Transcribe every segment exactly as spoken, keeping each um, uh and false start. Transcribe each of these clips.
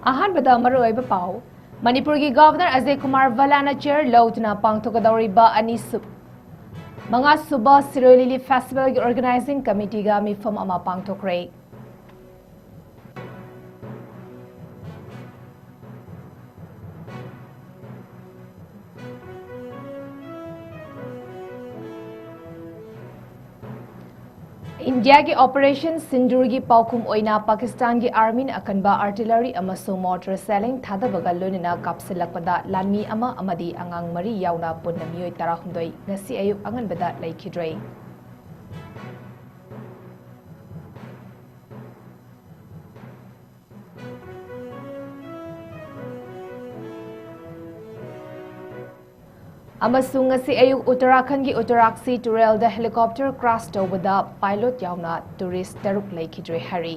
ꯑꯍꯥꯟꯕꯗ ꯃꯔꯨꯑꯣꯏꯕ ꯄꯥꯎ꯫ ꯃꯅꯤꯄꯨꯔꯒꯤ ꯒꯚꯔꯅꯔ ꯑꯖꯌ ꯀꯨꯃꯥꯔ ꯚꯜꯂꯥꯅ ꯆꯤꯌꯔ ꯂꯧꯗꯨꯅ ꯄꯥꯡꯊꯣꯛꯀꯗꯧꯔꯤꯕ ꯑꯅꯤꯁꯨ-, ꯃꯉꯥꯁꯨꯕ ꯁꯤꯔꯣꯏ ꯂꯤꯂꯤ ꯐꯦꯁꯇꯤꯚꯦꯜꯒꯤ ꯑꯣꯔꯒꯅꯥꯏꯖꯤꯡ ꯀꯃꯤꯇꯤꯒ ꯃꯤꯐꯝ ꯑꯃ ꯄꯥꯡꯊꯣꯛꯈ꯭ꯔꯦ꯫ ꯏꯟꯗꯤꯌꯥꯒꯤ ꯑꯣꯄꯔꯦꯁꯟ ꯁꯤꯟꯗꯨꯔꯒꯤ ꯄꯥꯎꯈꯨꯝ ꯑꯣꯏꯅ ꯄꯥꯀꯤꯁꯇꯥꯟꯒꯤ ꯑꯥꯔꯃꯤꯅ ꯑꯀꯟꯕ ꯑꯥꯔꯇꯤꯂꯔꯤ ꯑꯃꯁꯨꯡ ꯃꯣꯔꯇꯔ ꯁꯦꯂꯤꯡ ꯊꯥꯗꯕꯒ ꯂꯣꯏꯅꯅ ꯀꯥꯞꯁꯤꯜꯂꯛꯄꯗ ꯂꯥꯟꯃꯤ ꯑꯃ ꯑꯃꯗꯤ ꯑꯉꯥꯡ ꯃꯔꯤ ꯌꯥꯎꯅ ꯄꯨꯟꯅ ꯃꯤꯑꯣꯏ ꯇꯔꯥꯍꯨꯝꯗꯣꯏ ꯉꯁꯤ ꯑꯌꯨꯛ ꯑꯉꯟꯕꯗ ꯂꯩꯈꯤꯗ꯭ꯔꯦ꯫ ꯑꯃꯁꯨꯡ ꯉꯁꯤ ꯑꯌꯨꯛ ꯎꯠꯇꯔꯥꯈꯟꯒꯤ ꯎꯠꯇꯔꯥꯛꯁꯤ ꯇꯨꯔꯦꯜꯗ ꯍꯦꯂꯤꯀꯣꯞꯇꯔ ꯀ꯭ꯔꯥꯁ ꯇꯧꯕꯗ ꯄꯥꯏꯂꯣꯠ ꯌꯥꯎꯅ ꯇꯨꯔꯤꯁ ꯇꯔꯨꯛ ꯂꯩꯈꯤꯗ꯭ꯔꯦ ꯍꯥꯏꯔꯤ꯫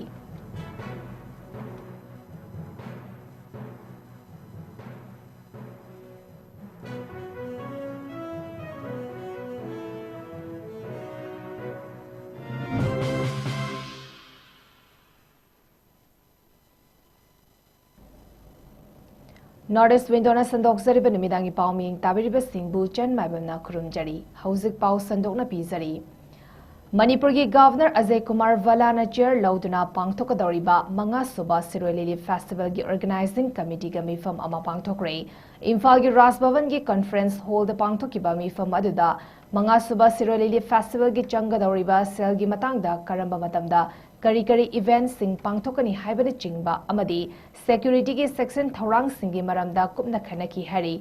North East Window-ꯅ ꯁꯟꯗꯣꯛꯆꯔꯤꯕ ꯅꯨꯃꯤꯗꯥꯡꯒꯤ ꯄꯥꯎ ꯃꯤꯡ ꯇꯥꯕꯤꯔꯤꯕꯁꯤꯡꯕꯨ ꯆꯟ ꯃꯥꯏꯕꯝꯅ ꯈꯨꯔꯨꯝꯖꯔꯤ꯫ ꯍꯧꯖꯤꯛ ꯄꯥꯎ ꯁꯟꯗꯣꯛꯅ ꯄꯤꯖꯔꯤ꯫ ꯃꯅꯤꯄꯨꯔꯒꯤ ꯒꯚꯔꯅꯔ ꯑꯖꯌ ꯀꯨꯃꯥꯔ ꯚꯜꯂꯥꯅ ꯆꯤꯌꯔ ꯂꯧꯗꯨꯅ ꯄꯥꯡꯊꯣꯛꯀꯗꯧꯔꯤꯕ ꯃꯉꯥꯁꯨꯕ ꯁꯤꯔꯣꯏ ꯂꯤꯂꯤ ꯐꯦꯁꯇꯤꯚꯦꯜꯒꯤ ꯑꯣꯔꯒꯅꯥꯏꯖꯤꯡ ꯀꯃꯤꯇꯤꯒ ꯃꯤꯐꯝ ꯑꯃ ꯄꯥꯡꯊꯣꯛꯈ꯭ꯔꯦ꯫ ꯏꯝꯐꯥꯜꯒꯤ ꯔꯥꯖ ꯚꯕꯟꯒꯤ ꯀꯟꯐꯔꯦꯟꯁ ꯍꯣꯜꯗ ꯄꯥꯡꯊꯣꯛꯈꯤꯕ ꯃꯤꯐꯝ ꯑꯗꯨꯗ ꯃꯉꯥꯁꯨꯕ ꯁꯤꯔꯣꯏ ꯂꯤꯂꯤ ꯐꯦꯁꯇꯤꯚꯦꯜꯒꯤ ꯆꯪꯒꯗꯧꯔꯤꯕ ꯁꯦꯜꯒꯤ ꯃꯇꯥꯡꯗ ꯀꯔꯝꯕ ꯃꯇꯝꯗ ꯀꯔꯤ ꯀꯔꯤ ꯏꯚꯦꯟꯠꯁꯤꯡ ꯄꯥꯡꯊꯣꯛꯀꯅꯤ ꯍꯥꯏꯕꯅꯆꯤꯡꯕ ꯑꯃꯗꯤ ꯁꯦꯀ꯭ꯌꯨꯔꯤꯇꯤꯒꯤ ꯁꯦꯛꯁꯟ ꯊꯧꯔꯥꯡꯁꯤꯡꯒꯤ ꯃꯔꯝꯗ ꯀꯨꯞꯅ ꯈꯟꯅꯈꯤ ꯍꯥꯏꯔꯤ꯫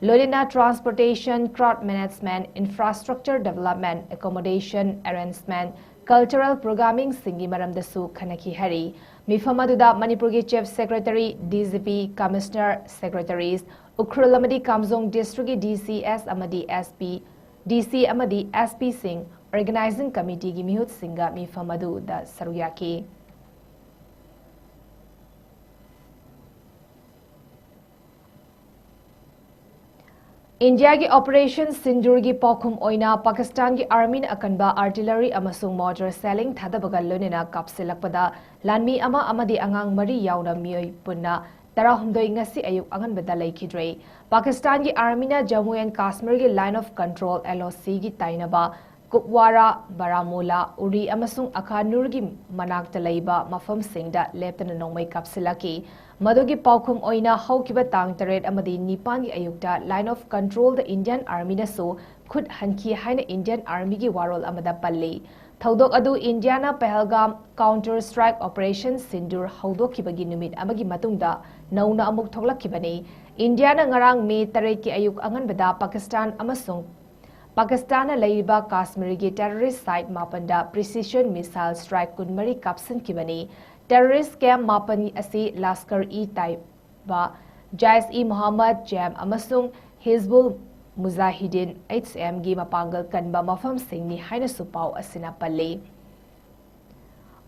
ꯂꯣꯏꯅꯅ transportation, crowd management, infrastructure development, accommodation arrangement, cultural ꯄ꯭ꯔꯣꯒ꯭ꯔꯥꯃꯤꯡꯁꯤꯡꯒꯤ ꯃꯔꯝꯗꯁꯨ ꯈꯟꯅꯈꯤ ꯍꯥꯏꯔꯤ꯫ ꯃꯤꯐꯝ ꯑꯗꯨꯗ ꯃꯅꯤꯄꯨꯔꯒꯤ chief secretary, D G P, commissioner, secretaries, Ukhrul ꯑꯃꯗꯤ ꯀꯥꯝꯖꯣꯡ ꯗꯤꯁꯇ꯭ꯔꯤꯛꯀꯤ ꯗꯤ ꯁꯤ ꯑꯦꯁ ꯑꯃꯗꯤ ꯑꯦꯁ ꯄꯤ, ꯗꯤ ꯁꯤ ꯑꯃꯗꯤ ꯑꯦꯁ ꯄꯤꯁꯤꯡ, ꯑꯣꯔꯒꯅꯥꯏꯖꯤꯡ ꯀꯃꯤꯇꯤꯒꯤ ꯃꯤꯍꯨꯠꯁꯤꯡꯒ ꯃꯤꯐꯝ ꯑꯗꯨꯗ ꯁꯔꯨꯛ ꯌꯥꯈꯤ꯫ ꯏꯟꯗꯤꯌꯥꯒꯤ ꯑꯣꯄꯔꯦꯁꯟ ꯁꯤꯟꯗꯨꯔꯒꯤ ꯄꯥꯎꯈꯨꯝ ꯑꯣꯏꯅ ꯄꯥꯀꯤꯁꯇꯥꯟꯒꯤ ꯑꯥꯔꯃꯤꯅ ꯑꯀꯟꯕ ꯑꯥꯔꯇꯤꯂꯔꯤ ꯑꯃꯁꯨꯡ ꯃꯣꯔꯇꯔ ꯁꯦꯂꯤꯡ ꯊꯥꯗꯕꯒ ꯂꯣꯏꯅꯅ ꯀꯥꯞꯁꯤꯜꯂꯛꯄꯗ ꯂꯥꯟꯃꯤ ꯑꯃ ꯑꯃꯗꯤ ꯑꯉꯥꯡ ꯃꯔꯤ ꯌꯥꯎꯅ ꯃꯤꯑꯣꯏ ꯄꯨꯟꯅ ꯇꯔꯥꯍꯨꯝꯗꯣꯏ ꯉꯁꯤ ꯑꯌꯨꯛ ꯑꯉꯟꯕꯗ ꯂꯩꯈꯤꯗ꯭ꯔꯦ꯫ ꯄꯥꯀꯤꯁꯇꯥꯟꯒꯤ ꯑꯥꯔꯃꯤꯅ ꯖꯝꯃꯨ ꯑꯦꯟ ꯀꯥꯁꯃꯤꯔꯒꯤ Line of Control, L O C, ꯒꯤ ꯇꯥꯏꯅꯕ ꯀꯨꯞꯋꯥꯔꯥ, ꯕꯥꯔꯥꯃꯨꯂꯥ, ꯎꯔꯤ ꯑꯃꯁꯨꯡ ꯑꯈꯥꯅꯨꯔꯒꯤ ꯃꯅꯥꯛꯇ ꯂꯩꯕ ꯃꯐꯝꯁꯤꯡꯗ ꯂꯦꯞꯇꯅ ꯅꯣꯡꯃꯩ ꯀꯥꯞꯁꯤꯜꯂꯛꯈꯤ꯫ ꯃꯗꯨꯒꯤ ꯄꯥꯎꯈꯨꯝ ꯑꯣꯏꯅ ꯍꯧꯈꯤꯕ ꯇꯥꯡ ꯇꯔꯦꯠ ꯑꯃꯗꯤ ꯅꯤꯄꯥꯟꯒꯤ ꯑꯌꯨꯛꯇ Line of Control ꯗ ꯏꯟꯗꯤꯌꯟ ꯑꯥꯔꯃꯤꯅꯁꯨ ꯈꯨꯠ ꯍꯟꯈꯤ ꯍꯥꯏꯅ ꯏꯟꯗꯤꯌꯟ ꯑꯥꯔꯃꯤꯒꯤ ꯋꯥꯔꯣꯜ ꯑꯃꯗ ꯄꯜꯂꯤ꯫ ꯊꯧꯗꯣꯛ ꯑꯗꯨ ꯏꯟꯗꯤꯌꯥꯅ ꯄꯍꯜꯒꯥꯝ counter strike operation ꯁꯤꯟꯗꯨꯔ ꯍꯧꯗꯣꯛꯈꯤꯕꯒꯤ ꯅꯨꯃꯤꯠ ꯑꯃꯒꯤ ꯃꯇꯨꯡꯗ ꯅꯧꯅ ꯑꯃꯨꯛ ꯊꯣꯛꯂꯛꯈꯤꯕꯅꯤ꯫ ꯏꯟꯗꯤꯌꯥꯅ ꯉꯔꯥꯡ ꯃꯦ ꯇꯔꯦꯠꯀꯤ ꯑꯌꯨꯛ ꯑꯉꯟꯕꯗ ꯄꯥꯀꯤꯁꯇꯥꯟ ꯑꯃꯁꯨꯡ ꯄꯥꯀꯤꯁꯇꯥꯟꯅ ꯂꯩꯔꯤꯕ ꯀꯥꯁꯃꯤꯔꯒꯤ terrorist site ꯃꯥꯄꯟꯗ precision missile strike ꯀꯨꯟꯃꯔꯤ ꯀꯥꯞꯁꯤꯟꯈꯤꯕꯅꯤ꯫ Terrorist camp ꯃꯥꯄꯟ ꯑꯁꯤ ꯂꯥꯁꯀꯔ-ꯏ-ꯇꯥꯏꯕꯥ, ꯖꯥꯏꯁ-ꯏ-ꯃꯣꯍꯝꯃꯗ, ꯖꯦꯝ, ꯑꯃꯁꯨꯡ ꯍꯤꯖꯕꯨꯜ ꯃꯨꯖꯥꯍꯤꯗꯤꯟ, H M, ꯒꯤ ꯃꯄꯥꯡꯒꯜ ꯀꯟꯕ ꯃꯐꯝꯁꯤꯡꯅꯤ ꯍꯥꯏꯅꯁꯨ ꯄꯥꯎ ꯑꯁꯤꯅ ꯄꯜꯂꯤ꯫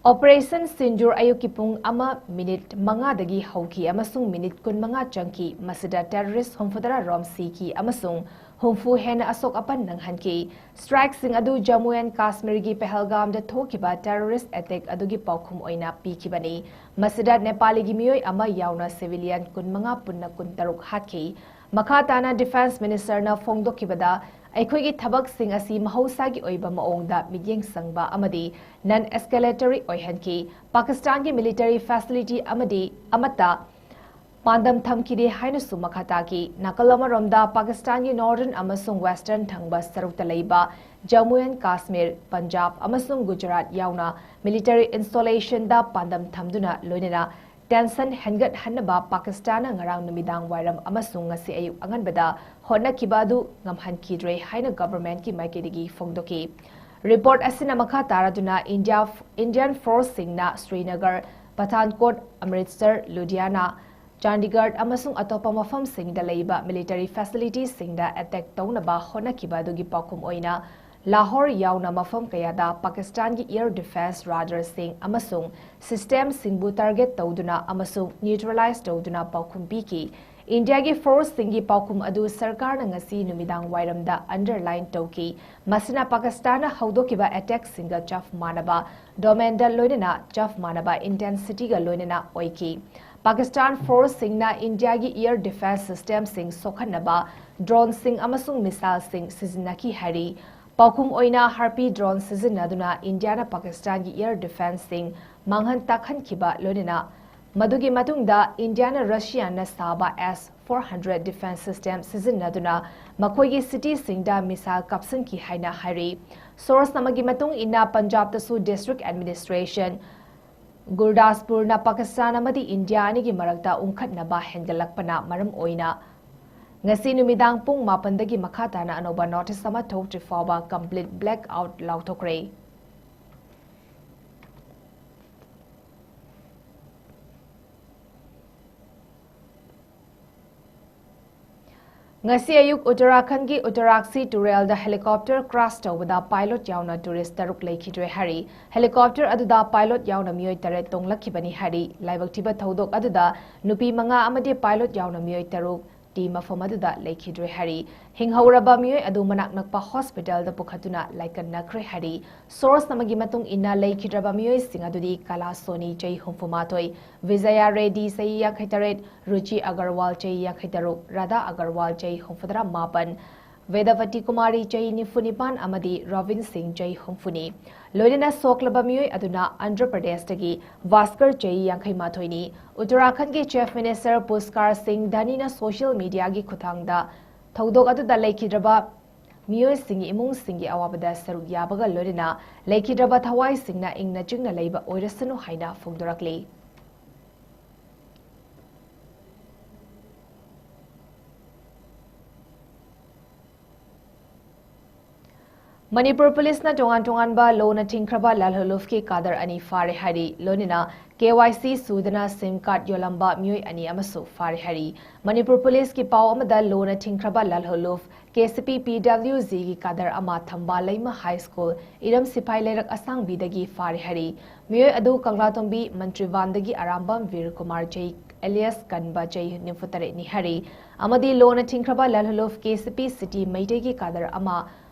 Operation ꯁꯤꯟꯗꯨꯔ ꯑꯌꯨꯛꯀꯤ ꯄꯨꯡ ꯑꯃ ꯃꯤꯅꯤꯠ ꯃꯉꯥꯗꯒꯤ ꯍꯧꯈꯤ ꯑꯃꯁꯨꯡ ꯃꯤꯅꯤꯠ ꯀꯨꯟꯃꯉꯥ ꯆꯪꯈꯤ꯫ ꯃꯁꯤꯗ terrorist ꯍꯨꯝꯐꯨꯇꯔꯥ ꯔꯣꯝ ꯁꯤꯈꯤ ꯑꯃꯁꯨꯡ ꯍꯨꯝꯐꯨ ꯍꯦꯟꯅ ꯑꯁꯣꯛ ꯑꯄꯟ ꯅꯪꯍꯟꯈꯤ꯫ Strike ꯁꯤꯡ ꯑꯗꯨ ꯖꯝꯃꯨ ꯑꯦꯟ ꯀꯥꯁꯃꯤꯔꯒꯤ ꯄꯍꯜꯒꯥꯝꯗ ꯊꯣꯛꯈꯤꯕ terrorist attack ꯑꯗꯨꯒꯤ ꯄꯥꯎꯈꯨꯝ ꯑꯣꯏꯅ ꯄꯤꯈꯤꯕꯅꯤ꯫ ꯃꯁꯤꯗ ꯅꯦꯄꯥꯂꯤꯒꯤ ꯃꯤꯑꯣꯏ ꯑꯃ ꯌꯥꯎꯅ civilian ꯀꯨꯟꯃꯉꯥ, ꯄꯨꯟꯅ ꯀꯨꯟꯇꯔꯨꯛ ꯍꯥꯠꯈꯤ꯫ ꯃꯈꯥ ꯇꯥꯅ Defence Minister ꯅ ꯐꯣꯡꯗꯣꯛꯈꯤꯕꯗ, ꯑꯩꯈꯣꯏꯒꯤ ꯊꯕꯛꯁꯤꯡ ꯑꯁꯤ ꯃꯍꯧꯁꯥꯒꯤ ꯑꯣꯏꯕ ꯃꯑꯣꯡꯗ ꯃꯤꯠꯌꯦꯡ ꯆꯪꯕ ꯑꯃꯗꯤ non-escalatory ꯑꯣꯏꯍꯟꯈꯤ꯫ ꯄꯥꯀꯤꯁꯇꯥꯟꯒꯤ military facility ꯑꯃꯗꯤ ꯑꯃꯠꯇ ꯄꯥꯟꯗꯝ ꯊꯝꯈꯤꯗꯦ ꯍꯥꯏꯅꯁꯨ ꯃꯈꯥ ꯇꯥꯈꯤ꯫ ꯅꯥꯀꯜ ꯑꯃꯔꯣꯝꯗ, ꯄꯥꯀꯤꯁꯇꯥꯟꯒꯤ northern ꯑꯃꯁꯨꯡ western ꯊꯪꯕ ꯁꯔꯨꯛꯇ ꯂꯩꯕ ꯖꯝꯃꯨ ꯑꯦꯟ ꯀꯥꯁꯃꯤꯔ, ꯄꯟꯖꯥꯕ ꯑꯃꯁꯨꯡ ꯒꯨꯖꯔꯥꯠ ꯌꯥꯎꯅ military installation ꯗ ꯄꯥꯟꯗꯝ ꯊꯝꯗꯨꯅ, ꯂꯣꯏꯅꯅ tension ꯍꯦꯟꯒꯠꯍꯟꯅꯕ ꯄꯥꯀꯤꯁꯇꯥꯟꯅ ꯉꯔꯥꯡ ꯅꯨꯃꯤꯗꯥꯡ ꯋꯥꯏꯔꯝ ꯑꯃꯁꯨꯡ ꯉꯁꯤ ꯑꯌꯨꯛ ꯑꯉꯟꯕꯗ ꯍꯣꯠꯅꯈꯤꯕ ꯑꯗꯨ ꯉꯝꯍꯟꯈꯤꯗ꯭ꯔꯦ ꯍꯥꯏꯅ government ꯀꯤ ꯃꯥꯏꯀꯩꯗꯒꯤ ꯐꯣꯡꯗꯣꯛꯈꯤ꯫ Report ꯑꯁꯤꯅ ꯃꯈꯥ ꯇꯥꯔꯗꯨꯅ, ꯏꯟꯗꯤꯌꯥ, Indian force ꯁꯤꯡꯅ ꯁ꯭ꯔꯤꯅꯒꯔ, ꯄꯊꯥꯟꯀꯣꯠ, ꯑꯃꯔꯤꯠꯁꯔ, ꯂꯨꯙꯤꯌꯥꯅꯥ, ꯆꯥꯟꯗꯤꯒꯔ ꯑꯃꯁꯨꯡ ꯑꯇꯣꯞꯄ ꯃꯐꯝꯁꯤꯡꯗ ꯂꯩꯕ military facility ꯁꯤꯡꯗ attack ꯇꯧꯅꯕ ꯍꯣꯠꯅꯈꯤꯕ ꯑꯗꯨꯒꯤ ꯄꯥꯎꯈꯨꯝ ꯑꯣꯏꯅ, ꯂꯥꯍꯣꯔ ꯌꯥꯎꯅ ꯃꯐꯝ ꯀꯌꯥꯗ ꯄꯥꯀꯤꯁꯇꯥꯟꯒꯤ air defence radar ꯁꯤꯡ ꯑꯃꯁꯨꯡ system ꯁꯤꯡꯕꯨ target ꯇꯧꯗꯨꯅ ꯑꯃꯁꯨꯡ neutralize ꯇꯧꯗꯨꯅ ꯄꯥꯎꯈꯨꯝ ꯄꯤꯈꯤ꯫ ꯏꯟꯗꯤꯌꯥꯒꯤ force ꯁꯤꯡꯒꯤ ꯄꯥꯎꯈꯨꯝ ꯑꯗꯨ ꯁꯔꯀꯥꯔꯅ ꯉꯁꯤ ꯅꯨꯃꯤꯗꯥꯡ ꯋꯥꯏꯔꯝꯗ underline ꯇꯧꯈꯤ꯫ ꯃꯁꯤꯅ ꯄꯥꯀꯤꯁꯇꯥꯟꯅ ꯍꯧꯗꯣꯛꯈꯤꯕ attack ꯁꯤꯡꯒ ꯆꯞ ꯃꯥꯟꯅꯕ domain ꯗ ꯂꯣꯏꯅꯅ ꯆꯞ ꯃꯥꯟꯅꯕ intensity ꯒ ꯂꯣꯏꯅꯅ ꯑꯣꯏꯈꯤ꯫ ꯄꯥꯀꯤꯁꯇꯥꯟ ꯐꯣꯔꯁꯁꯤꯡꯅ ꯏꯟꯗꯤꯌꯥꯒꯤ air defence systemꯁꯤꯡ ꯁꯣꯛꯍꯟꯅꯕ droneꯁꯤꯡ ꯑꯃꯁꯨꯡ missileꯁꯤꯡ ꯁꯤꯖꯤꯟꯅꯈꯤ ꯍꯥꯏꯔꯤ꯫ ꯄꯥꯎꯈꯨꯝ ꯑꯣꯏꯅ Harpy drone ꯁꯤꯖꯤꯟꯅꯗꯨꯅ ꯏꯟꯗꯤꯌꯥꯅ ꯄꯥꯀꯤꯁꯇꯥꯟꯒꯤ air defenceꯁꯤꯡ ꯃꯥꯡꯍꯟ ꯇꯥꯛꯍꯟꯈꯤꯕ ꯂꯣꯏꯅꯅ ꯃꯗꯨꯒꯤ ꯃꯇꯨꯡꯗ ꯏꯟꯗꯤꯌꯥꯅ ꯔꯁꯤꯌꯥꯅ ꯁꯥꯕ S four hundred defence system ꯁꯤꯖꯤꯟꯅꯗꯨꯅ ꯃꯈꯣꯏꯒꯤ cityꯁꯤꯡꯗ missile ꯀꯥꯞꯁꯤꯟꯈꯤ ꯍꯥꯏꯅ ꯍꯥꯏꯔꯤ꯫ Source ꯑꯃꯒꯤ ꯃꯇꯨꯡ ꯏꯟꯅ, ꯄꯟꯖꯥꯕꯇꯁꯨ district administration ꯒꯨꯔꯗꯥꯁꯄꯨꯔꯅ ꯄꯥꯀꯤꯁꯇꯥꯟ ꯑꯃꯗꯤ ꯏꯟꯗꯤꯌꯥ ꯑꯅꯤꯒꯤ ꯃꯔꯛꯇ ꯎꯪꯈꯠꯅꯕ ꯍꯦꯟꯒꯠꯂꯛꯄꯅ ꯃꯔꯝ ꯑꯣꯏꯅ ꯉꯁꯤ ꯅꯨꯃꯤꯗꯥꯡ ꯄꯨꯡ ꯃꯥꯄꯟꯗꯒꯤ ꯃꯈꯥ ꯇꯥꯅ ꯑꯅꯧꯕ notice ꯑꯃ ꯊꯣꯛꯇ꯭ꯔꯤ ꯐꯥꯎꯕ complete blackout ꯂꯥꯎꯊꯣꯛꯈ꯭ꯔꯦ꯫ ꯉꯁꯤ ꯑꯌꯨꯛ ꯎꯠꯇꯔꯥꯈꯟꯗꯒꯤ ꯎꯠꯇꯔꯥꯛꯁꯤ ꯇꯨꯔꯦꯜꯗ helicopter crash ꯇꯧꯕꯗ pilot ꯌꯥꯎꯅ tourist ꯇꯔꯨꯛ ꯂꯩꯈꯤꯗ꯭ꯔꯦ ꯍꯥꯏꯔꯤ꯫ Helicopter ꯑꯗꯨꯗ pilot ꯌꯥꯎꯅ ꯃꯤꯑꯣꯏ ꯇꯔꯦꯠ ꯇꯣꯡꯂꯛꯈꯤꯕꯅꯤ ꯍꯥꯏꯔꯤ꯫ ꯂꯥꯏꯕꯛ ꯊꯤꯕ ꯊꯧꯗꯣꯛ ꯑꯗꯨꯗ ꯅꯨꯄꯤ ꯃꯉꯥ ꯑꯃꯗꯤ pilot ꯌꯥꯎꯅ ꯃꯤꯑꯣꯏ ꯇꯔꯨꯛ ꯇꯤ ꯃꯐꯝ ꯑꯗꯨꯗ ꯂꯩꯈꯤꯗ꯭ꯔꯦ ꯍꯥꯏꯔꯤ꯫ ꯍꯤꯡꯍꯧꯔꯕ ꯃꯤꯑꯣꯏ ꯑꯗꯨ ꯃꯅꯥꯛ ꯅꯛꯄ hospitalꯗ ꯄꯨꯈꯠꯇꯨꯅ ꯂꯥꯏꯀꯠꯅꯈ꯭ꯔꯦ ꯍꯥꯏꯔꯤ꯫ Source ꯑꯃꯒꯤ ꯃꯇꯨꯡ ꯏꯟꯅ, ꯂꯩꯈꯤꯗ꯭ꯔꯕ ꯃꯤꯑꯣꯏꯁꯤꯡ ꯑꯗꯨꯗꯤ ꯀꯂꯥꯁꯣꯅꯤ, ꯆꯍꯤ ꯍꯨꯝꯐꯨ ꯃꯥꯊꯣꯏ, ꯕꯤꯖꯌꯥ ꯔꯦꯗꯤ, ꯆꯍꯤ ꯌꯥꯡꯈꯩ ꯇꯔꯦꯠ, ꯔꯨꯆꯤ ꯑꯒꯔꯋꯥꯜ, ꯆꯍꯤ ꯌꯥꯡꯈꯩ ꯇꯔꯨꯛ, ꯔꯥꯙꯥ ꯑꯒꯔꯋꯥꯜ, ꯆꯍꯤ ꯍꯨꯝꯐꯨꯇꯔꯥ ꯃꯥꯄꯟ, ꯚꯦꯗꯥꯚꯇꯤ ꯀꯨꯃꯥꯔꯤ, ꯆꯍꯤ ꯅꯤꯐꯨ ꯅꯤꯄꯥꯟ, ꯑꯃꯗꯤ ꯔꯣꯕꯤꯟ ꯁꯤꯡ, ꯆꯍꯤ ꯍꯨꯝꯐꯨꯅꯤ꯫ ꯂꯣꯏꯅꯅ ꯁꯣꯛꯂꯕ ꯃꯤꯑꯣꯏ ꯑꯗꯨꯅ ꯑꯟꯙ꯭ꯔ ꯄ꯭ꯔꯗꯦꯁꯇꯒꯤ ꯚꯥꯁꯀꯔ, ꯆꯍꯤ ꯌꯥꯡꯈꯩ ꯃꯥꯊꯣꯏꯅꯤ꯫ ꯎꯠꯇꯔꯥꯈꯟꯗꯒꯤ Chief Minister ꯄꯨꯁꯀꯥꯔ ꯁꯤꯡ ꯙꯥꯅꯤꯅ social mediaꯒꯤ ꯈꯨꯠꯊꯥꯡꯗ ꯊꯧꯗꯣꯛ ꯑꯗꯨꯗ ꯂꯩꯈꯤꯗ꯭ꯔꯕ ꯃꯤꯑꯣꯏꯁꯤꯡꯒꯤ ꯏꯃꯨꯡꯁꯤꯡꯒꯤ ꯑꯋꯥꯕꯗ ꯁꯔꯨꯛ ꯌꯥꯕꯒ ꯂꯣꯏꯅꯅ ꯂꯩꯈꯤꯗ꯭ꯔꯕ ꯊꯋꯥꯏꯁꯤꯡꯅ ꯏꯪꯅ ꯆꯤꯛꯅ ꯂꯩꯕ ꯑꯣꯏꯔꯁꯅꯨ ꯍꯥꯏꯅ ꯐꯣꯡꯗꯣꯔꯛꯂꯤ꯫ ꯃꯅꯤꯄꯨꯔ ꯄꯨꯂꯤꯁꯅ ꯇꯣꯉꯥꯟ ꯇꯣꯉꯥꯟꯕ ꯂꯣꯅ ꯊꯤꯡꯈ꯭ꯔꯕ ꯂꯥꯜꯍꯧꯂꯨꯞꯀꯤ ꯀꯥꯗꯔ ꯑꯅꯤ ꯐꯥꯔꯦ ꯍꯥꯏꯔꯤ꯫ ꯂꯣꯏꯅꯅ KYC ꯁꯨꯗꯅ SIM card ꯌꯣꯜꯂꯝꯕ ꯃꯤꯑꯣꯏ ꯑꯅꯤ ꯑꯃꯁꯨ ꯐꯥꯔꯦ ꯍꯥꯏꯔꯤ꯫ ꯃꯅꯤꯄꯨꯔ ꯄꯨꯂꯤꯁꯀꯤ ꯄꯥꯎ ꯑꯃꯗ, ꯂꯣꯅ ꯊꯤꯡꯈ꯭ꯔꯕ ꯂꯥꯜꯍꯧꯂꯨꯞ KCP PWGꯒꯤ ꯀꯥꯗꯔ ꯑꯃ ꯊꯝꯕꯥꯜ ꯂꯩꯃ ꯍꯥꯏ ꯁ꯭ꯀꯨꯜ, ꯏꯔꯝ ꯁꯤꯐꯥꯏ ꯂꯩꯔꯛ ꯑꯁꯥꯡꯕꯤꯗꯒꯤ ꯐꯥꯔꯦ ꯍꯥꯏꯔꯤ꯫ ꯃꯤꯑꯣꯏ ꯑꯗꯨ ꯀꯪꯂꯥꯇꯣꯝꯕꯤ ꯃꯟꯇ꯭ꯔꯤꯕꯥꯟꯗꯒꯤ ꯑꯔꯥꯝꯕꯝ ꯕꯤꯔ ꯀꯨꯃꯥꯔ, ꯆꯍꯤ alias ꯀꯟꯕ, ꯆꯍꯤ ꯅꯤꯐꯨ ꯇꯔꯦꯠꯅꯤ ꯍꯥꯏꯔꯤ꯫ ꯑꯃꯗꯤ ꯂꯣꯅ ꯊꯤꯡꯈ꯭ꯔꯕ ꯂꯥꯜꯍꯧꯂꯨꯞ KCP City ꯃꯩꯇꯩꯒꯤ ꯀꯥꯗꯔ ꯑꯃ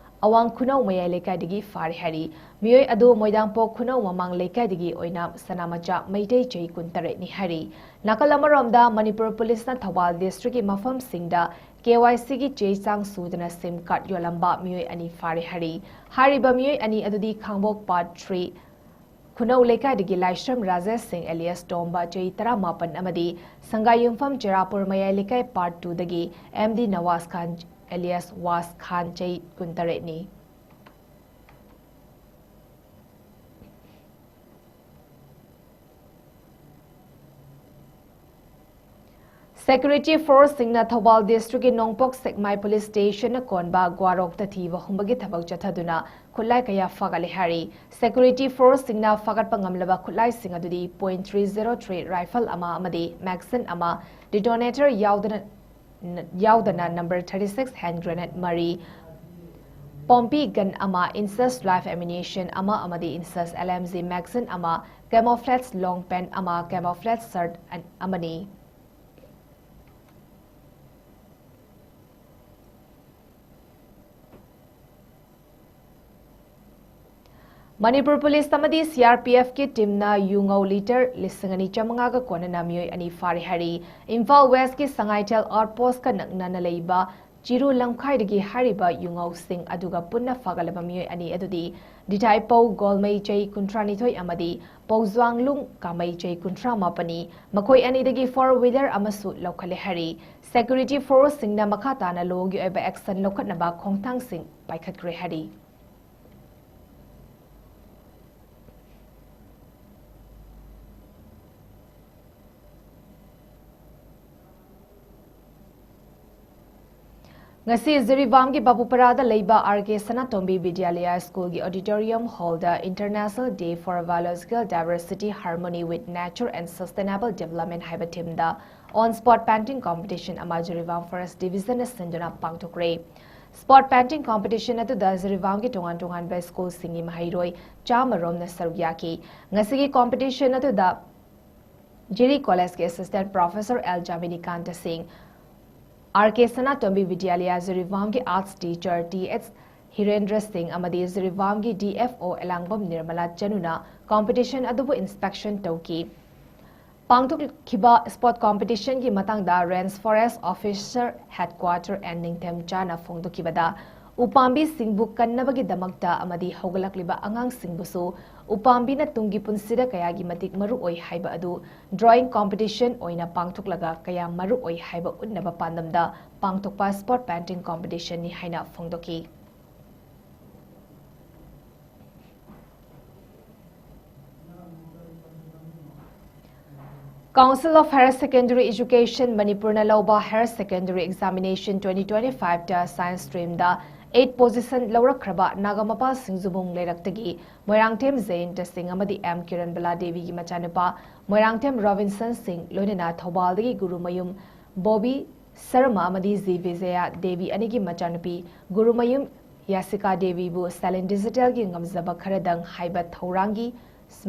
ꯑꯋꯥꯡ ꯈꯨꯅꯧ ꯃꯌꯥꯏ ꯂꯩꯀꯥꯏꯗꯒꯤ ꯐꯥꯔꯦ ꯍꯥꯏꯔꯤ꯫ ꯃꯤꯑꯣꯏ ꯑꯗꯨ ꯃꯣꯏꯗꯥꯡꯄꯣꯛ ꯈꯨꯅꯧ ꯃꯃꯥꯡ ꯂꯩꯀꯥꯏꯗꯒꯤ ꯑꯣꯏꯅ ꯁꯅꯥꯃꯆꯥ ꯃꯩꯇꯩ ꯆꯍꯤ ꯀꯨꯟꯇꯔꯦꯠꯅꯤ ꯍꯥꯏꯔꯤ꯫ ꯅꯥꯀꯜ ꯑꯃꯔꯣꯝꯗ, ꯃꯅꯤꯄꯨꯔ ꯄꯨꯂꯤꯁꯅ ꯊꯧꯕꯥꯜ ꯗꯤꯁꯇ꯭ꯔꯤꯛꯀꯤ ꯃꯐꯝꯁꯤꯡꯗ ꯀꯦ ꯋꯥꯏ ꯁꯤꯒꯤ ꯆꯦ ꯆꯥꯡ ꯁꯨꯗꯅ ꯁꯤꯝ ꯀꯥꯔꯗ ꯌꯣꯜꯂꯝꯕ ꯃꯤꯑꯣꯏ ꯑꯅꯤ ꯐꯥꯔꯦ ꯍꯥꯏꯔꯤ꯫ ꯍꯥꯏꯔꯤꯕ ꯃꯤꯑꯣꯏ ꯑꯅꯤ ꯑꯗꯨꯗꯤ ꯈꯥꯡꯕꯣꯛ ꯄꯥꯔꯠ ꯊ꯭ꯔꯤ ꯈꯨꯅꯧ ꯂꯩꯀꯥꯏꯗꯒꯤ ꯂꯥꯏꯁ꯭ꯔꯝ ꯔꯥꯖꯦꯁ ꯁꯤꯡ alias ꯇꯣꯝꯕ, ꯆꯍꯤ ꯇꯔꯥꯃꯥꯄꯟ, ꯑꯃꯗꯤ ꯁꯪꯒꯥꯏꯌꯨꯝꯐꯝ ꯆꯦꯔꯥꯄꯨꯔ ꯃꯌꯥꯏ ꯂꯩꯀꯥꯏ ꯄꯥꯔꯠ ꯇꯨꯗꯒꯤ ꯑꯦꯝ ꯗꯤ ꯅꯋꯥꯖ ꯈꯥꯟ alias ꯋꯥꯁ ꯈꯥꯟ, ꯆꯍꯤ ꯀꯨꯟꯇꯔꯦꯠꯅꯤ꯫ ꯁꯦꯀ꯭ꯌꯨꯔꯤꯇꯤ ꯐꯣꯔꯁꯁꯤꯡꯅ ꯊꯧꯕꯥꯜ ꯗꯤꯁꯇ꯭ꯔꯤꯛꯀꯤ ꯅꯣꯡꯄꯣꯛ ꯁꯦꯛꯃꯥꯏ ꯄꯨꯂꯤꯁ ꯁ꯭ꯇꯦꯁꯟꯅ ꯀꯣꯟꯕ ꯒ꯭ꯋꯥꯔꯣꯛꯇ ꯊꯤꯕ ꯍꯨꯝꯕꯒꯤ ꯊꯕꯛ ꯆꯠꯊꯗꯨꯅ ꯈꯨꯠꯂꯥꯏ ꯀꯌꯥ ꯐꯥꯒꯠꯂꯦ ꯍꯥꯏꯔꯤ꯫ ꯁꯦꯀ꯭ꯌꯨꯔꯤꯇꯤ ꯐꯣꯔꯁꯁꯤꯡꯅ ꯐꯥꯒꯠꯄ ꯉꯝꯂꯕ ꯈꯨꯠꯂꯥꯏꯁꯤꯡ ꯑꯗꯨꯗꯤ point three zero three rifle ꯑꯃ ꯑꯃꯗꯤ magazine ꯑꯃ, detonator ꯌꯥꯎꯗꯅ, ꯌꯥꯎꯗꯅ number thirty six hand grenade ꯃꯔꯤ, ꯄꯣꯝꯄꯤ ꯒꯟ ꯑꯃ, INSUS live ammunition ꯑꯃ ꯑꯃꯗꯤ INSUS L M G magazine ꯑꯃ, camouflage long pant ꯑꯃ, camouflage shirt ꯑꯃꯅꯤ꯫ ꯃꯅꯤꯄꯨꯔ ꯄꯨꯂꯤꯁ ꯑꯃꯗꯤ C R P F ꯀꯤ ꯇꯤꯝꯅ ꯌꯨꯉꯧ ꯂꯤꯇꯔ ꯂꯤꯁꯤꯡ ꯑꯅꯤ ꯆꯥꯃꯉꯥꯒ ꯀꯣꯟꯅꯅ ꯃꯤꯑꯣꯏ ꯑꯅꯤ ꯐꯥꯔꯦ ꯍꯥꯏꯔꯤ꯫ ꯏꯝꯐꯥꯜ ꯋꯦꯁꯀꯤ ꯁꯉꯥꯏꯊꯦꯜ ꯑꯥꯎꯠꯄꯣꯁꯀ ꯅꯛꯅꯅ ꯂꯩꯕ ꯆꯤꯔꯨ ꯂꯝꯈꯥꯏꯗꯒꯤ ꯍꯥꯏꯔꯤꯕ ꯌꯨꯉꯧꯁꯤꯡ ꯑꯗꯨꯒ ꯄꯨꯟꯅ ꯐꯥꯒꯠꯂꯕ ꯃꯤꯑꯣꯏ ꯑꯅꯤ ꯑꯗꯨꯗꯤ ꯗꯤꯊꯥꯏꯄꯧ ꯒꯣꯜꯃꯩ, ꯆꯍꯤ ꯀꯨꯟꯊ꯭ꯔꯥꯅꯤꯊꯣꯏ, ꯑꯃꯗꯤ ꯄꯧꯖ꯭ꯋꯥꯡꯂꯨꯡ ꯀꯥꯃꯩ, ꯆꯍꯤ ꯀꯨꯟꯊ꯭ꯔꯥ ꯃꯥꯄꯟꯅꯤ꯫ ꯃꯈꯣꯏ ꯑꯅꯤꯗꯒꯤ four wheeler ꯑꯃꯁꯨ ꯂꯧꯈꯠꯂꯦ ꯍꯥꯏꯔꯤ꯫ ꯁꯦꯀ꯭ꯌꯨꯔꯤꯇꯤ ꯐꯣꯔꯁꯁꯤꯡꯅ ꯃꯈꯥ ꯇꯥꯅ ꯂꯣꯒꯤ ꯑꯣꯏꯕ action ꯂꯧꯈꯠꯅꯕ ꯈꯣꯡꯊꯥꯡꯁꯤꯡ ꯄꯥꯏꯈꯠꯈ꯭ꯔꯦ ꯍꯥꯏꯔꯤ꯫ ꯉꯁꯤ ꯖꯤꯔꯤꯕꯥꯝꯒꯤ ꯕꯥꯕꯨꯄꯔꯥꯗ ꯂꯩꯕ R K ꯁꯅꯥꯇꯣꯝꯕꯤ ꯕꯤꯗ꯭ꯌꯥꯂꯌꯥ ꯁ꯭ꯀꯨꯜꯒꯤ auditorium hall the International Day for Biological Diversity, Harmony with Nature and Sustainable Development ꯍꯥꯏꯕ theme the on spot painting competition ꯑꯃ ꯖꯤꯔꯤꯕꯥꯝ First Division ꯅ ꯁꯤꯟꯗꯨꯅ ꯄꯥꯡꯊꯣꯛꯈ꯭ꯔꯦ꯫ Spot painting competition ꯑꯗꯨꯗ ꯖꯤꯔꯤꯕꯥꯝꯒꯤ ꯇꯣꯉꯥꯟ ꯇꯣꯉꯥꯟꯕ ꯁ꯭ꯀꯨꯜꯁꯤꯡꯒꯤ ꯃꯍꯩꯔꯣꯏ ꯆꯥꯝꯃ ꯔꯣꯝꯅ ꯁꯔꯨꯛ ꯌꯥꯈꯤ꯫ ꯉꯁꯤꯒꯤ competition ꯑꯗꯨꯗ ꯖꯤꯔꯤ ꯀꯣꯂꯦꯖꯀꯤ Assistant Professor L ꯖꯥꯃꯤꯅꯤꯀꯥꯟꯇ ꯁꯤꯡ, R K ꯁꯅꯥꯇꯣꯝꯕꯤ ꯕꯤꯗ꯭ꯌꯥꯂꯌꯥ ꯖꯤꯔꯤꯕꯥꯝꯒꯤ arts teacher T H ꯍꯤꯔꯦꯟꯗ꯭ꯔ ꯁꯤꯡ ꯑꯃꯗꯤ ꯖꯤꯔꯤꯕꯥꯝꯒꯤ ꯗꯤ ꯑꯦꯐ ꯑꯣ ꯑꯦꯂꯥꯡꯕꯝ ꯅꯤꯔꯃꯂꯥ ꯆꯅꯨꯅ competition ꯑꯗꯨꯕꯨ inspection ꯇꯧꯈꯤ꯫ ꯄꯥꯡꯊꯣꯛꯈꯤꯕ sport competitionꯒꯤ ꯃꯇꯥꯡꯗ Range Forest Officer Headquarter and ꯅꯤꯡꯊꯦꯝꯆꯥꯅ ꯐꯣꯡꯗꯣꯛꯈꯤꯕꯗ, ꯎꯄꯥꯝꯕꯤꯁꯤꯡꯕꯨ ꯀꯟꯅꯕꯒꯤꯗꯃꯛꯇ ꯑꯃꯗꯤ ꯍꯧꯒꯠꯂꯛꯂꯤꯕ ꯑꯉꯥꯡꯁꯤꯡꯕꯨꯁꯨ ꯎꯄꯥꯝꯕꯤꯅ ꯇꯨꯡꯒꯤ ꯄꯨꯟꯁꯤꯗ ꯀꯌꯥꯒꯤ ꯃꯇꯤꯛ ꯃꯔꯨ ꯑꯣꯏ ꯍꯥꯏꯕ ꯑꯗꯨ drawing competition ꯑꯣꯏꯅ ꯄꯥꯡꯊꯣꯛꯂꯒ ꯀꯌꯥ ꯃꯔꯨ ꯑꯣꯏ ꯍꯥꯏꯕ ꯎꯠꯅꯕ ꯄꯥꯟꯗꯝꯗ ꯄꯥꯡꯊꯣꯛꯄ sport painting competitionꯅꯤ ꯍꯥꯏꯅ ꯐꯣꯡꯗꯣꯛꯈꯤ꯫ Council of Higher Secondary Education ꯃꯅꯤꯄꯨꯔꯅ ꯂꯧꯕ Higher Secondary Examination twenty twenty-fiveꯇ Science streamꯗ eight position ꯂꯧꯔꯛꯈ꯭ꯔꯕ Nagampal ꯁꯤꯡꯖꯕꯨꯡ ꯂꯩꯔꯛꯇꯒꯤ Moirangthem ꯖꯌꯟꯇ ꯁꯤꯡ ꯑꯃꯗꯤ ꯑꯦꯝ ꯀꯤꯔꯟꯕꯂꯥ ꯗꯦꯕꯤꯒꯤ ꯃꯆꯥꯅꯨꯄꯥ ꯃꯣꯏꯔꯥꯡꯊꯦꯝ ꯔꯣꯕꯤꯟꯁꯟ ꯁꯤꯡ, ꯂꯣꯏꯅꯅ ꯊꯧꯕꯥꯜꯗꯒꯤ ꯒꯨꯔꯨꯃꯌꯨꯝ ꯕꯣꯕꯤ ꯁꯔꯃ ꯑꯃꯗꯤ ꯖꯤ ꯕꯤꯖꯌꯥ ꯗꯦꯕꯤ ꯑꯅꯤꯒꯤ ꯃꯆꯥꯅꯨꯄꯤ ꯒꯨꯔꯨꯃꯌꯨꯝ ꯌꯥꯁꯤꯀꯥ ꯗꯦꯕꯤꯕꯨ Silent Digitalꯒꯤ ꯉꯝꯖꯕ ꯈꯔꯗꯪ ꯍꯥꯏꯕ ꯊꯧꯔꯥꯡꯒꯤ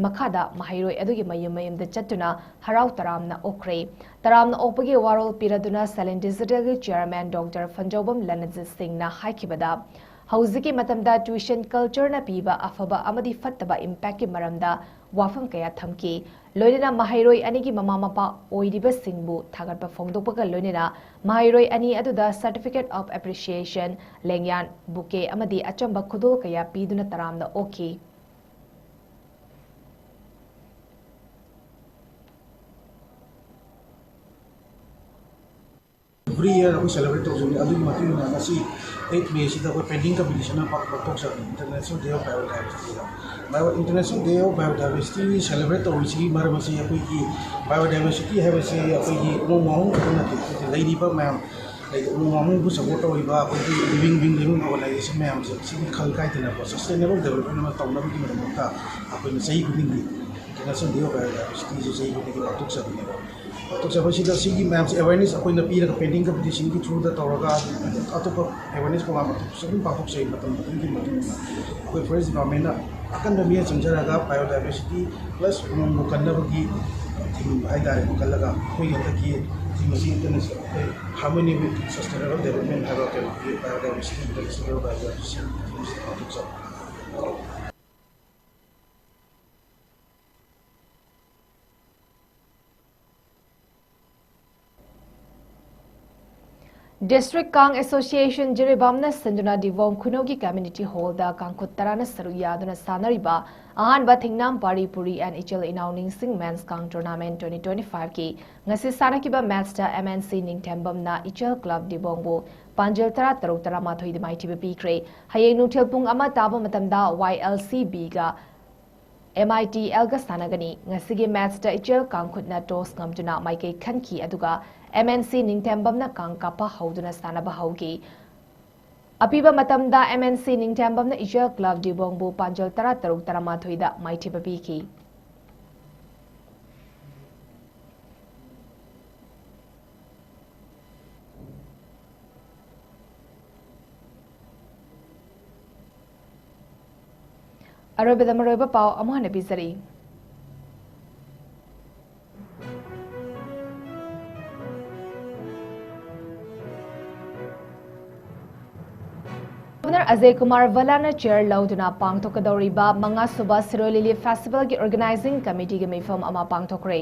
ꯃꯈꯥꯗ ꯃꯍꯩꯔꯣꯏ ꯑꯗꯨꯒꯤ ꯃꯌꯨꯝ ꯃꯌꯨꯝꯗ ꯆꯠꯇꯨꯅ ꯍꯔꯥꯎ ꯇꯔꯥꯝꯅ ꯑꯣꯛꯈ꯭ꯔꯦ꯫ ꯇꯔꯥꯝꯅ ꯑꯣꯛꯄꯒꯤ ꯋꯥꯔꯣꯜ ꯄꯤꯔꯗꯨꯅ Silent Digitalꯒꯤ chairman Doctor ꯐꯟꯖꯧꯕꯝ ꯂꯅꯖꯤꯠ ꯁꯤꯡꯅ ꯍꯥꯏꯈꯤꯕꯗ, ꯍꯧꯖꯤꯛꯀꯤ ꯃꯇꯝꯗ tuition cultureꯅ ꯄꯤꯕ ꯑꯐꯕ ꯑꯃꯗꯤ ꯐꯠꯇꯕ impactꯀꯤ ꯃꯔꯝꯗ ꯋꯥꯐꯝ ꯀꯌꯥ ꯊꯝꯈꯤ꯫ ꯂꯣꯏꯅꯅ ꯃꯍꯩꯔꯣꯏ ꯑꯅꯤꯒꯤ ꯃꯃꯥ ꯃꯄꯥ ꯑꯣꯏꯔꯤꯕꯁꯤꯡꯕꯨ ꯊꯥꯒꯠꯄ ꯐꯣꯡꯗꯣꯛꯄꯒ ꯂꯣꯏꯅꯅ ꯃꯍꯩꯔꯣꯏ ꯑꯅꯤ ꯑꯗꯨꯗ Certificate of Appreciation, ꯂꯦꯡꯌꯥꯟ, bouquet ꯑꯃꯗꯤ ꯑꯆꯝꯕ ꯈꯨꯗꯣꯜ ꯀꯌꯥ ꯄꯤꯗꯨꯅ ꯇꯔꯥꯝꯅ ꯑꯣꯛꯈꯤ꯫ Every year ꯑꯩꯈꯣꯏ celebrate ꯇꯧꯖꯕꯅꯤ꯫ ꯑꯗꯨꯒꯤ ꯃꯇꯨꯡ ꯏꯟꯅ ꯉꯁꯤ eight Mayꯁꯤꯗ ꯑꯩꯈꯣꯏ painting competition ꯑꯃ ꯄꯥꯡ-, ꯄꯥꯡꯊꯣꯛꯆꯕꯅꯤ, International Day of Biodiversityꯗ꯫ Bio-, International Day of Biodiversity celebrate ꯇꯧꯔꯤꯁꯤꯒꯤ ꯃꯔꯝ ꯑꯁꯤ ꯑꯩꯈꯣꯏꯒꯤ biodiversity ꯍꯥꯏꯕꯁꯤ ꯑꯩꯈꯣꯏꯒꯤ ꯎꯃꯪ ꯋꯥꯃꯪ ꯈꯛꯇ ꯅꯠꯇꯦ, ꯑꯩꯈꯣꯏꯒꯤ ꯂꯩꯔꯤꯕ ꯃꯌꯥꯝ, ꯂꯩ-, ꯎꯃꯪ ꯋꯥꯃꯪꯕꯨ support ꯇꯧꯔꯤꯕ ꯑꯩꯈꯣꯏꯒꯤ living being, living organism ꯃꯌꯥꯝꯁꯦ ꯁꯤꯒꯤ ꯈꯜ ꯀꯥꯏꯗꯅꯀꯣ sustainable development ꯑꯃ ꯇꯧꯅꯕꯒꯤ ꯃꯗꯛꯇ ꯑꯩꯈꯣꯏꯅ ꯆꯍꯤ ꯈꯨꯗꯤꯡꯒꯤ International Day of Biodiversityꯁꯦ ꯆꯍꯤ ꯈꯨꯗꯤꯡꯒꯤ ꯄꯥꯡꯊꯣꯛꯆꯕꯅꯦꯕ꯫ ꯄꯥꯡꯊꯣꯛꯆꯕꯁꯤꯗ ꯁꯤꯒꯤ ꯃꯌꯥꯝꯁꯦ awareness ꯑꯩꯈꯣꯏꯅ ꯄꯤꯔꯒ painting competitionꯒꯤ throughꯗ ꯇꯧꯔꯒ ꯑꯇꯣꯞꯄ awareness program ꯑꯇꯣꯞꯄꯁꯨ ꯑꯗꯨꯝ ꯄꯥꯡꯊꯣꯛꯆꯩ꯫ ꯃꯇꯝ ꯃꯇꯝꯒꯤ ꯃꯇꯨꯡ ꯏꯟꯅ ꯑꯩꯈꯣꯏ forest departmentꯅ ꯑꯀꯟꯕ ꯃꯤꯠꯌꯦꯡ ꯆꯪꯖꯔꯒ biodiversity plus ꯎꯃꯪꯕꯨ ꯀꯟꯅꯕꯒꯤ theme ꯍꯥꯏꯇꯥꯔꯦꯀꯣ, ꯈꯜꯂꯒ ꯑꯩꯈꯣꯏꯒꯤ ꯍꯟꯗꯛꯀꯤ ꯃꯁꯤ ꯅꯠꯇꯅꯁꯨ ꯑꯩꯈꯣꯏ Harmony with Sustainable Development ꯍꯥꯏꯕ ꯀꯩꯅꯣꯒꯤ biodiversity, international biodiversity ꯄꯥꯡꯊꯣꯛꯆꯕ꯫ District Kang Association ꯖꯤꯔꯤꯕꯥꯝꯅ ꯁꯤꯟꯗꯨꯅ ꯗꯤꯕꯣꯡ ꯈꯨꯅꯧꯒꯤ community hall ꯗ ꯀꯥꯡꯈꯨꯠ ꯇꯔꯥꯅ ꯁꯔꯨꯛ ꯌꯥꯗꯨꯅ ꯁꯥꯟꯅꯔꯤꯕ ꯑꯍꯥꯟꯕ ꯊꯦꯡꯅꯥꯝ ꯄꯥꯔꯤ ꯄꯨꯔꯤ and ꯏꯆꯤꯜ ꯏꯅꯥꯎ ꯅꯤꯡꯁꯤꯡ men's kang tournament twenty twenty-five ꯀꯤ ꯉꯁꯤ ꯁꯥꯟꯅꯈꯤꯕ match ꯇ M N C ꯅꯤꯡꯊꯦꯝꯕꯝꯅ ꯏꯆꯦꯜ club ꯗꯤꯕꯣꯡꯕꯨ ꯄꯥꯟꯖꯜ ꯇꯔꯥ ꯇꯔꯨꯛ, ꯇꯔꯥꯃꯥꯊꯣꯏꯗ ꯃꯥꯏꯊꯤꯕ ꯄꯤꯈ꯭ꯔꯦ꯫ ꯍꯌꯦꯡ ꯅꯨꯡꯊꯤꯜ ꯄꯨꯡ ꯑꯃ ꯇꯥꯕ ꯃꯇꯝꯗ Y L C B ꯒ M I T L ꯒ ꯁꯥꯟꯅꯒꯅꯤ꯫ ꯉꯁꯤꯒꯤ match ꯇ ꯏꯆꯦꯜ ꯀꯥꯡꯈꯨꯠꯅ toss ꯉꯝꯗꯨꯅ ꯃꯥꯏꯀꯩ ꯈꯟꯈꯤ, ꯑꯗꯨꯒ M N C ꯅꯤꯡꯊꯦꯝꯕꯝꯅ ꯀꯥꯡ ꯀꯥꯞꯄ ꯍꯧꯗꯨꯅ ꯁꯥꯟꯅꯕ ꯍꯧꯈꯤ꯫ ꯑꯄꯤꯕ ꯃꯇꯝꯗ M N C ꯅꯤꯡꯊꯦꯝꯕꯝꯅ ꯏꯆꯦꯜ club ꯗꯤꯕꯣꯡꯕꯨ ꯄꯥꯟꯖꯜ ꯇꯔꯥ ꯇꯔꯨꯛ, ꯇꯔꯥꯃꯥꯊꯣꯏꯗ ꯃꯥꯏꯊꯤꯕ ꯄꯤꯈꯤ꯫ ꯑꯔꯣꯏꯕꯗ ꯃꯔꯨꯑꯣꯏꯕ ꯄꯥꯎ ꯑꯃꯨꯛ ꯍꯟꯅ ꯄꯤꯖꯔꯤ꯫ Governor ꯑꯖꯌ ꯀꯨꯃꯥꯔ ꯚꯜꯂꯥꯅ chair ꯂꯧꯗꯨꯅ ꯄꯥꯡꯊꯣꯛꯀꯗꯧꯔꯤꯕ ꯃꯉꯥꯁꯨꯕ ꯁꯤꯔꯣꯏ ꯂꯤꯂꯤ festival ꯒꯤ organizing committee ꯒꯤ ꯃꯤꯐꯝ ꯑꯃ ꯄꯥꯡꯊꯣꯛꯈ꯭ꯔꯦ꯫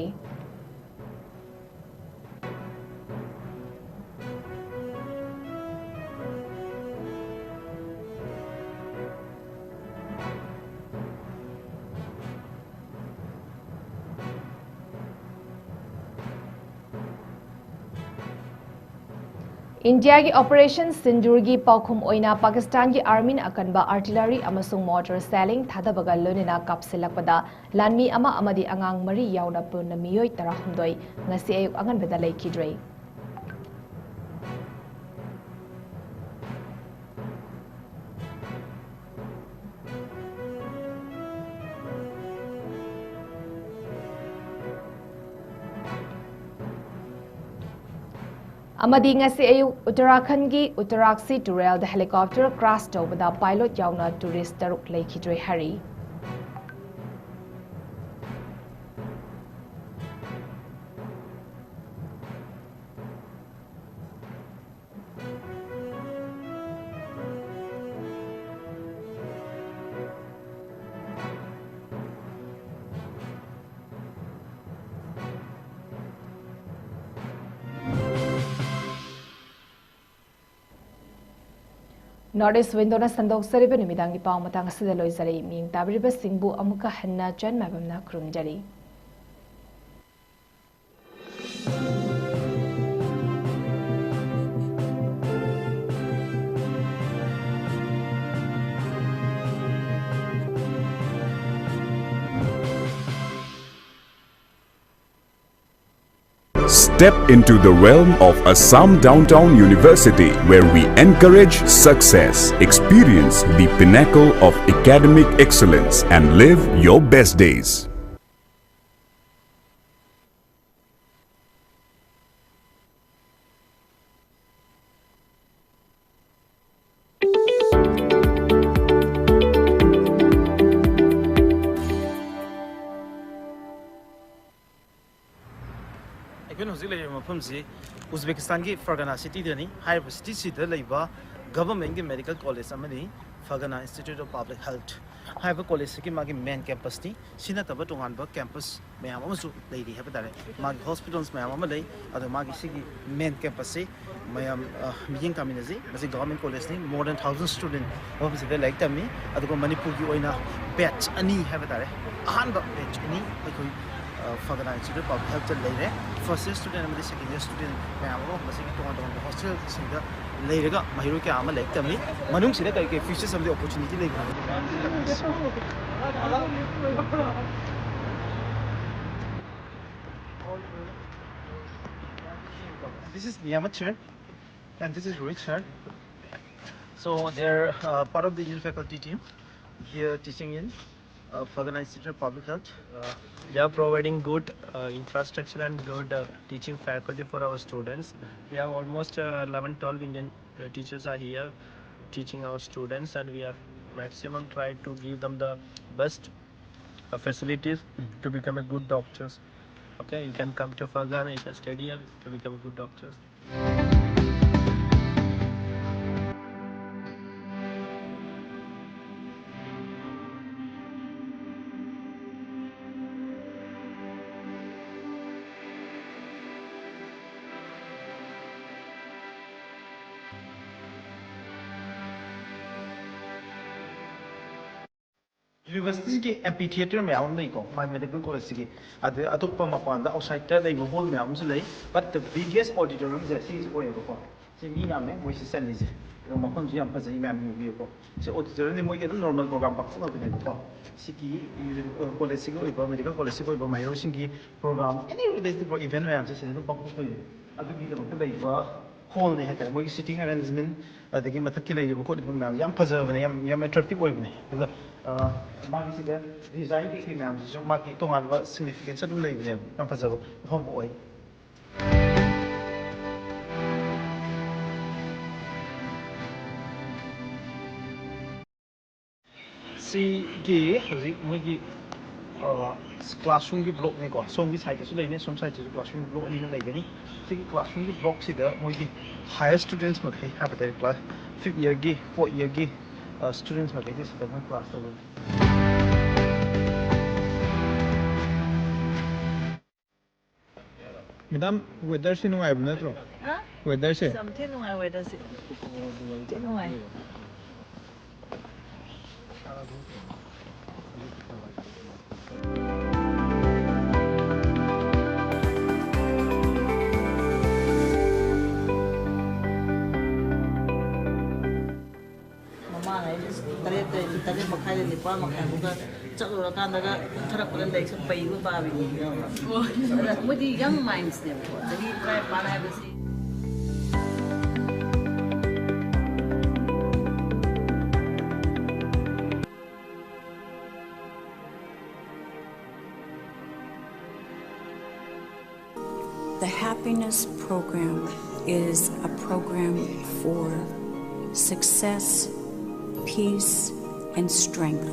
ꯏꯟꯗꯤꯌꯥꯒꯤ Operation Sindoor ꯒꯤ ꯄꯥꯎꯈꯨꯝ ꯑꯣꯏꯅ ꯄꯥꯀꯤꯁꯇꯥꯟꯒꯤ army ꯅ ꯑꯀꯟꯕ artillery ꯑꯃꯁꯨꯡ mortar shelling ꯊꯥꯗꯕꯒ ꯂꯣꯏꯅꯅ ꯀꯥꯞꯁꯤꯜꯂꯛꯄꯗ ꯂꯥꯟꯃꯤ ꯑꯃ ꯑꯃꯗꯤ ꯑꯉꯥꯡ ꯃꯔꯤ ꯌꯥꯎꯅ ꯄꯨꯟꯅ ꯃꯤꯑꯣꯏ ꯇꯔꯥꯍꯨꯝꯗꯣꯏ ꯉꯁꯤ ꯑꯌꯨꯛ ꯑꯉꯟꯕꯗ ꯂꯩꯈꯤꯗ꯭ꯔꯦ꯫ ꯑꯃꯗꯤ ꯉꯁꯤ ꯑꯌꯨꯛ ꯎꯠꯇꯔꯥꯈꯟꯒꯤ ꯎꯠꯇꯔꯥꯛꯁꯤ ꯇꯨꯔꯦꯜꯗ helicopter crash ꯇꯧꯕꯗ pilot ꯌꯥꯎꯅ tourist ꯇꯔꯨꯛ ꯂꯩꯈꯤꯗ꯭ꯔꯦ ꯍꯥꯏꯔꯤ꯫ North East Window-ꯅ ꯁꯟꯗꯣꯛꯆꯔꯤꯕ ꯅꯨꯃꯤꯗꯥꯡꯒꯤ ꯄꯥꯎ ꯃꯇꯥꯡ ꯑꯁꯤꯗ ꯂꯣꯏꯖꯔꯦ꯫ ꯃꯤꯡ ꯇꯥꯕꯤꯔꯤꯕꯁꯤꯡꯕꯨ ꯑꯃꯨꯛꯀ ꯍꯟꯅ ꯆꯟ ꯃꯥꯏꯕꯝꯅ ꯈꯨꯔꯨꯝꯖꯔꯤ꯫ Step into the realm of Assam Downtown University, where we encourage success, experience the pinnacle of academic excellence, and live your best days. ꯑꯩꯈꯣꯏꯅ ꯍꯧꯖꯤꯛ ꯂꯩꯔꯤꯕ ꯃꯐꯝꯁꯤ ꯎꯖꯕꯦꯀꯤꯁꯇꯥꯟꯒꯤ ꯐꯔꯒꯥꯅꯥ ꯁꯤꯇꯤꯗꯅꯤ꯫ ꯍꯥꯏꯔꯤꯕ ꯁꯤꯇꯤꯁꯤꯗ ꯂꯩꯕ ꯒꯚꯔꯟꯃꯦꯟꯠꯀꯤ ꯃꯦꯗꯤꯀꯦꯜ ꯀꯣꯂꯦꯖ ꯑꯃꯅꯤ, ꯐꯔꯒꯥꯅꯥ ꯏꯟꯁꯇꯤꯇ꯭ꯌꯨꯠ ꯑꯣꯐ ꯄꯕ꯭ꯂꯤꯛ ꯍꯦꯜꯊ ꯍꯥꯏꯕ ꯀꯣꯂꯦꯖꯁꯤꯒꯤ ꯃꯥꯒꯤ ꯃꯦꯟ ꯀꯦꯝꯄꯁꯅꯤ꯫ ꯁꯤ ꯅꯠꯇꯕ ꯇꯣꯉꯥꯟꯕ ꯀꯦꯝꯄꯁ ꯃꯌꯥꯝ ꯑꯃꯁꯨ ꯂꯩꯔꯤ ꯍꯥꯏꯕ ꯇꯥꯔꯦ꯫ ꯃꯥꯒꯤ ꯍꯣꯁꯄꯤꯇꯥꯜꯁ ꯃꯌꯥꯝ ꯑꯃ ꯂꯩ꯫ ꯑꯗꯣ ꯃꯥꯒꯤ ꯁꯤꯒꯤ ꯃꯦꯟ ꯀꯦꯝꯄꯁꯁꯤ ꯃꯌꯥꯝ, ꯑ, ꯃꯤꯠꯌꯦꯡ ꯇꯥꯃꯤꯟꯅꯁꯤ꯫ ꯃꯁꯤ government ꯀꯣꯂꯦꯖꯅꯤ꯫ More than thousand student ꯃꯐꯝꯁꯤꯗ ꯂꯥꯏꯔꯤꯛ ꯇꯝꯃꯤ꯫ ꯑꯗꯨꯒ ꯃꯅꯤꯄꯨꯔꯒꯤ ꯑꯣꯏꯅ ꯕꯦꯠꯆ ꯑꯅꯤ ꯍꯥꯏꯕ ꯇꯥꯔꯦ, ꯑꯍꯥꯟꯕ ꯕꯦꯠꯆ ꯑꯅꯤ ꯑꯩꯈꯣꯏ, ꯑ, ꯐꯔꯒꯥꯅꯥ ꯏꯟꯁꯇꯤꯇ꯭ꯌꯨꯠ ꯑꯣꯐ ꯄꯕ꯭ꯂꯤꯛ ꯍꯦꯜꯊꯇ ꯂꯩꯔꯦ꯫ ꯐꯥꯔꯁꯠ ꯌꯤꯌꯔ ꯁ꯭ꯇꯨꯗꯦꯟꯠ ꯑꯃꯗꯤ ꯁꯦꯀꯦꯟꯗ ꯌꯤꯌꯔ ꯁ꯭ꯇꯨꯗꯦꯟꯠ ꯃꯌꯥꯝ ꯑꯃ ꯃꯁꯤꯒꯤ ꯇꯣꯉꯥꯟ ꯇꯣꯉꯥꯟꯕ ꯍꯣꯁꯇꯦꯜꯁꯤꯡꯗ ꯂꯩꯔꯒ ꯃꯍꯩꯔꯣꯏ ꯀꯌꯥ ꯑꯃ ꯂꯥꯏꯔꯤꯛ ꯇꯝꯃꯤ꯫ ꯃꯅꯨꯡꯁꯤꯗ ꯀꯔꯤ ꯀꯔꯤ ꯐ꯭ꯌꯨꯆꯔꯁ ꯑꯃꯗꯤ ꯑꯣꯄꯣꯔꯆꯨꯅꯤꯇꯤ ꯂꯩꯕꯅꯣ ꯍꯥꯏꯕꯗꯤ ꯃꯌꯥꯝꯁꯤ ꯇꯝꯃꯤ꯫ This is Niyamath sir, and this is Rohit sir. So they're, uh, part of the Indian faculty team here teaching in, uh, Fagana Institute of Public Health. Uh, they are providing good, uh, infrastructure and good, uh, teaching faculty for our students. We have almost, uh, eleven, twelve Indian, uh, teachers are here teaching our students, and we are maximum try to give them the best, uh, facilities to become a good doctors. Okay, you can come to Fagana, you can study here to become a good doctor. ꯌꯨꯅꯤꯚꯔꯁꯤꯇꯤꯒꯤ MP theatre ꯃꯌꯥꯝ ꯑꯃ ꯂꯩꯀꯣ, ꯃꯥꯏ medical ꯀꯣꯂꯦꯖꯁꯤꯒꯤ꯫ ꯑꯗꯩ ꯑꯇꯣꯞꯄ ꯃꯄꯥꯟꯗ ꯑꯥꯎꯠꯁꯥꯏꯗꯠꯇ ꯂꯩꯕ hall ꯃꯌꯥꯝ ꯑꯃꯁꯨ ꯂꯩ꯫ But the biggest auditorium ꯁꯦ ꯁꯤꯁꯦ ꯑꯣꯏꯌꯦꯕꯀꯣ꯫ ꯁꯤ ꯃꯤ ꯌꯥꯝꯃꯦ ꯃꯣꯏꯁꯤ ꯆꯜꯂꯤꯁꯦ꯫ ꯑꯗꯣ ꯃꯐꯝꯁꯨ ꯌꯥꯝ ꯐꯖꯩ, ꯃꯌꯥꯝ ꯌꯦꯡꯕꯤꯌꯨꯀꯣ꯫ ꯁꯤ auditorium ꯁꯦ ꯃꯣꯏꯒꯤ ꯑꯗꯨꯝ ꯅꯣꯔꯃꯦꯜ ꯄ꯭ꯔꯣꯒ꯭ꯔꯥꯝ ꯄꯥꯡꯊꯣꯛꯅꯕꯅꯦꯕꯀꯣ꯫ ꯁꯤꯒꯤ ꯀꯣꯂꯦꯖꯁꯤꯒꯤ ꯑꯣꯏꯕ, ꯃꯦꯗꯤꯀꯦꯜ ꯀꯣꯂꯦꯖꯁꯤꯒꯤ ꯑꯣꯏꯕ ꯃꯍꯩꯔꯣꯏꯁꯤꯡꯒꯤ ꯄ꯭ꯔꯣꯒ꯭ꯔꯥꯝ, ꯑꯦꯅꯤ ꯔꯤꯂꯦꯇꯦꯠ ꯏꯚꯦꯟ ꯃꯌꯥꯝꯁꯦ ꯁꯤꯗ ꯑꯗꯨꯝ ꯄꯥꯡꯊꯣꯛꯇꯣꯏꯅꯦ꯫ ꯑꯗꯨꯒꯤꯗꯃꯛꯇ ꯂꯩꯕ ꯍꯣꯜꯅꯦ ꯍꯥꯏꯇꯥꯔꯦ꯫ ꯃꯣꯏꯒꯤ ꯁꯤꯇꯤꯡ ꯑꯦꯔꯦꯟꯖꯃꯦꯟ, ꯑꯗꯒꯤ ꯃꯊꯛꯀꯤ ꯂꯩꯔꯤꯕ ꯈꯣꯠꯂꯤꯕ ꯃꯌꯥꯝ ꯌꯥꯝ ꯐꯖꯕꯅꯦ, ꯌꯥꯝ, ꯌꯥꯝ ꯑꯦꯇ꯭ꯔꯦꯛꯇꯤꯞ ꯑꯣꯏꯕꯅꯦ꯫ ꯑꯗꯨꯒ, ꯑ, ꯃꯥꯒꯤ ꯁꯤꯗ ꯗꯤꯖꯥꯏꯟ ꯀꯩꯀꯩ ꯃꯌꯥꯝꯁꯤꯁꯨ ꯃꯥꯒꯤ ꯇꯣꯉꯥꯟꯕ ꯁꯤꯒꯅꯤꯐꯤꯀꯦꯟꯁ ꯑꯗꯨꯝ ꯂꯩꯕꯅꯦꯕ꯫ ꯌꯥꯝ ꯐꯖꯕ ꯃꯐꯝ ꯑꯃ ꯑꯣꯏ꯫ ꯁꯤꯒꯤ ꯍꯧꯖꯤꯛ ꯃꯣꯏꯒꯤ, ꯑ, ꯀ꯭ꯂꯥꯁꯔꯨꯝꯒꯤ ꯕ꯭ꯂꯣꯛꯅꯤꯀꯣ, ꯁꯣꯝꯒꯤ ꯁꯥꯏꯗꯠꯇꯁꯨ ꯂꯩꯅꯤ, ꯁꯣꯝ ꯁꯥꯏꯗꯠꯇꯁꯨ ꯀ꯭ꯂꯥꯁꯔꯨꯝ ꯕ꯭ꯂꯣꯛ ꯑꯅꯤꯅ ꯂꯩꯒꯅꯤ꯫ ꯁꯤꯒꯤ ꯀ꯭ꯂꯥꯁꯔꯨꯝꯒꯤ ꯕ꯭ꯂꯣꯛꯁꯤꯗ ꯃꯣꯏꯒꯤ ꯍꯥꯌꯔ ꯁ꯭ꯇꯨꯗꯦꯟꯠꯁ ꯃꯈꯩ, ꯍꯥꯏꯕ ꯇꯥꯔꯦ, ꯀ꯭ꯂꯥꯁ ꯐꯤꯐ ꯏꯌꯔꯒꯤ, ꯐꯣꯔꯠ ꯏꯌꯔꯒꯤ, ꯑ, ꯁ꯭ꯇꯨꯗꯦꯟꯠꯁ ꯃꯈꯩꯁꯦ ꯁꯤꯗ ꯃꯣꯏ ꯀ꯭ꯂꯥꯁ ꯇꯧꯒꯅꯤ꯫ ꯃꯦꯗꯥꯝ, ꯋꯦꯗꯔꯁꯤ ꯅꯨꯡꯉꯥꯏꯕ ꯅꯠꯇ꯭ꯔꯣ? ꯍꯥ? ꯋꯦꯗꯔꯁꯦ? ꯌꯥꯝ ꯊꯤ ꯅꯨꯡꯉꯥꯏ ꯋꯦꯗꯔꯁꯦ꯫ ꯊꯤ ꯅꯨꯡꯉꯥꯏ꯫ ꯃꯃꯥꯡꯉꯩꯗꯤ ꯇꯔꯦꯠꯇꯩ, ꯇꯔꯦꯠ ꯃꯈꯥꯏꯗꯩ ꯅꯤꯄꯥꯜ ꯃꯈꯥꯏ ꯐꯥꯎꯒ ꯆꯠꯂꯨꯔꯀꯥꯟꯗꯒ ꯀꯨꯝꯊꯔꯛꯄꯗ ꯂꯥꯏꯔꯤꯛꯁꯦ ꯄꯩꯕ ꯄꯥꯕꯤꯅꯤ꯫ ꯑꯗ ꯃꯣꯏꯗꯤ ꯌꯪ ꯃꯥꯏꯟꯁꯅꯦꯕꯀꯣ, ꯆꯍꯤ ꯇꯔꯥꯅꯤꯄꯥꯟ ꯍꯥꯏꯕꯁꯤ꯫ The Happiness Program is a program for success, peace, and strength.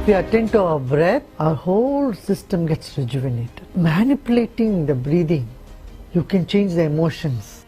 If we attend to our breath, our whole system gets rejuvenated. Manipulating the breathing, you can change the emotions.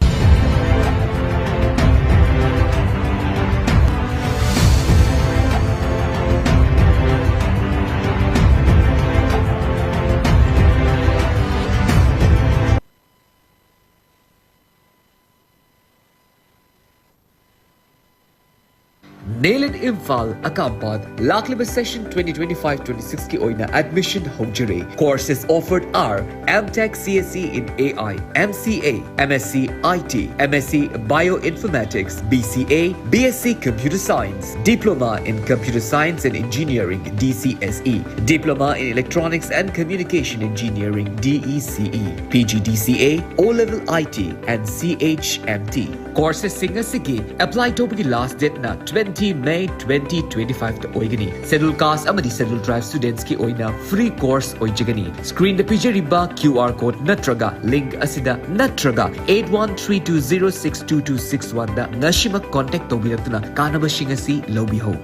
Nail in Imphal, Akampat, ꯂꯥꯛꯂꯤꯕ session twenty twenty-five twenty-six ꯀꯤ ꯑꯣꯏꯅ admission ꯍꯧꯖꯔꯦ꯫ Courses offered are M Tech C S E in A I, M C A, M S C I T, M S C Bioinformatics, B C A, B S C Computer Science, Diploma in Computer Science and Engineering, D C S E, Diploma in Electronics and Communication Engineering, D E C E, P G D C A, O-Level I T, and C H M T꯫ Courses ꯁꯤꯡ ꯑꯁꯤꯒꯤ apply ꯇꯧꯕꯒꯤ last date ꯅ twenty May twenty twenty-five ꯇ ꯑꯣꯏꯒꯅꯤ꯫ Schedule Caste ꯑꯃꯗꯤ Schedule Tribe students ꯀꯤ ꯑꯣꯏꯅ free course ꯑꯣꯏꯖꯒꯅꯤ꯫ Screen ꯗ ꯄꯤꯖꯔꯤꯕ Q R code ꯅꯠꯇ꯭ꯔꯒ link ꯑꯁꯤꯗ ꯅꯠꯇ꯭ꯔꯒ eight one three two zero six two two six one ꯗ ꯉꯁꯤꯃꯛ contact ꯇꯧꯕꯤꯔꯛꯇꯨꯅ ꯀꯥꯟꯅꯕꯁꯤꯡ ꯑꯁꯤ ꯂꯧꯕꯤꯍꯧ꯫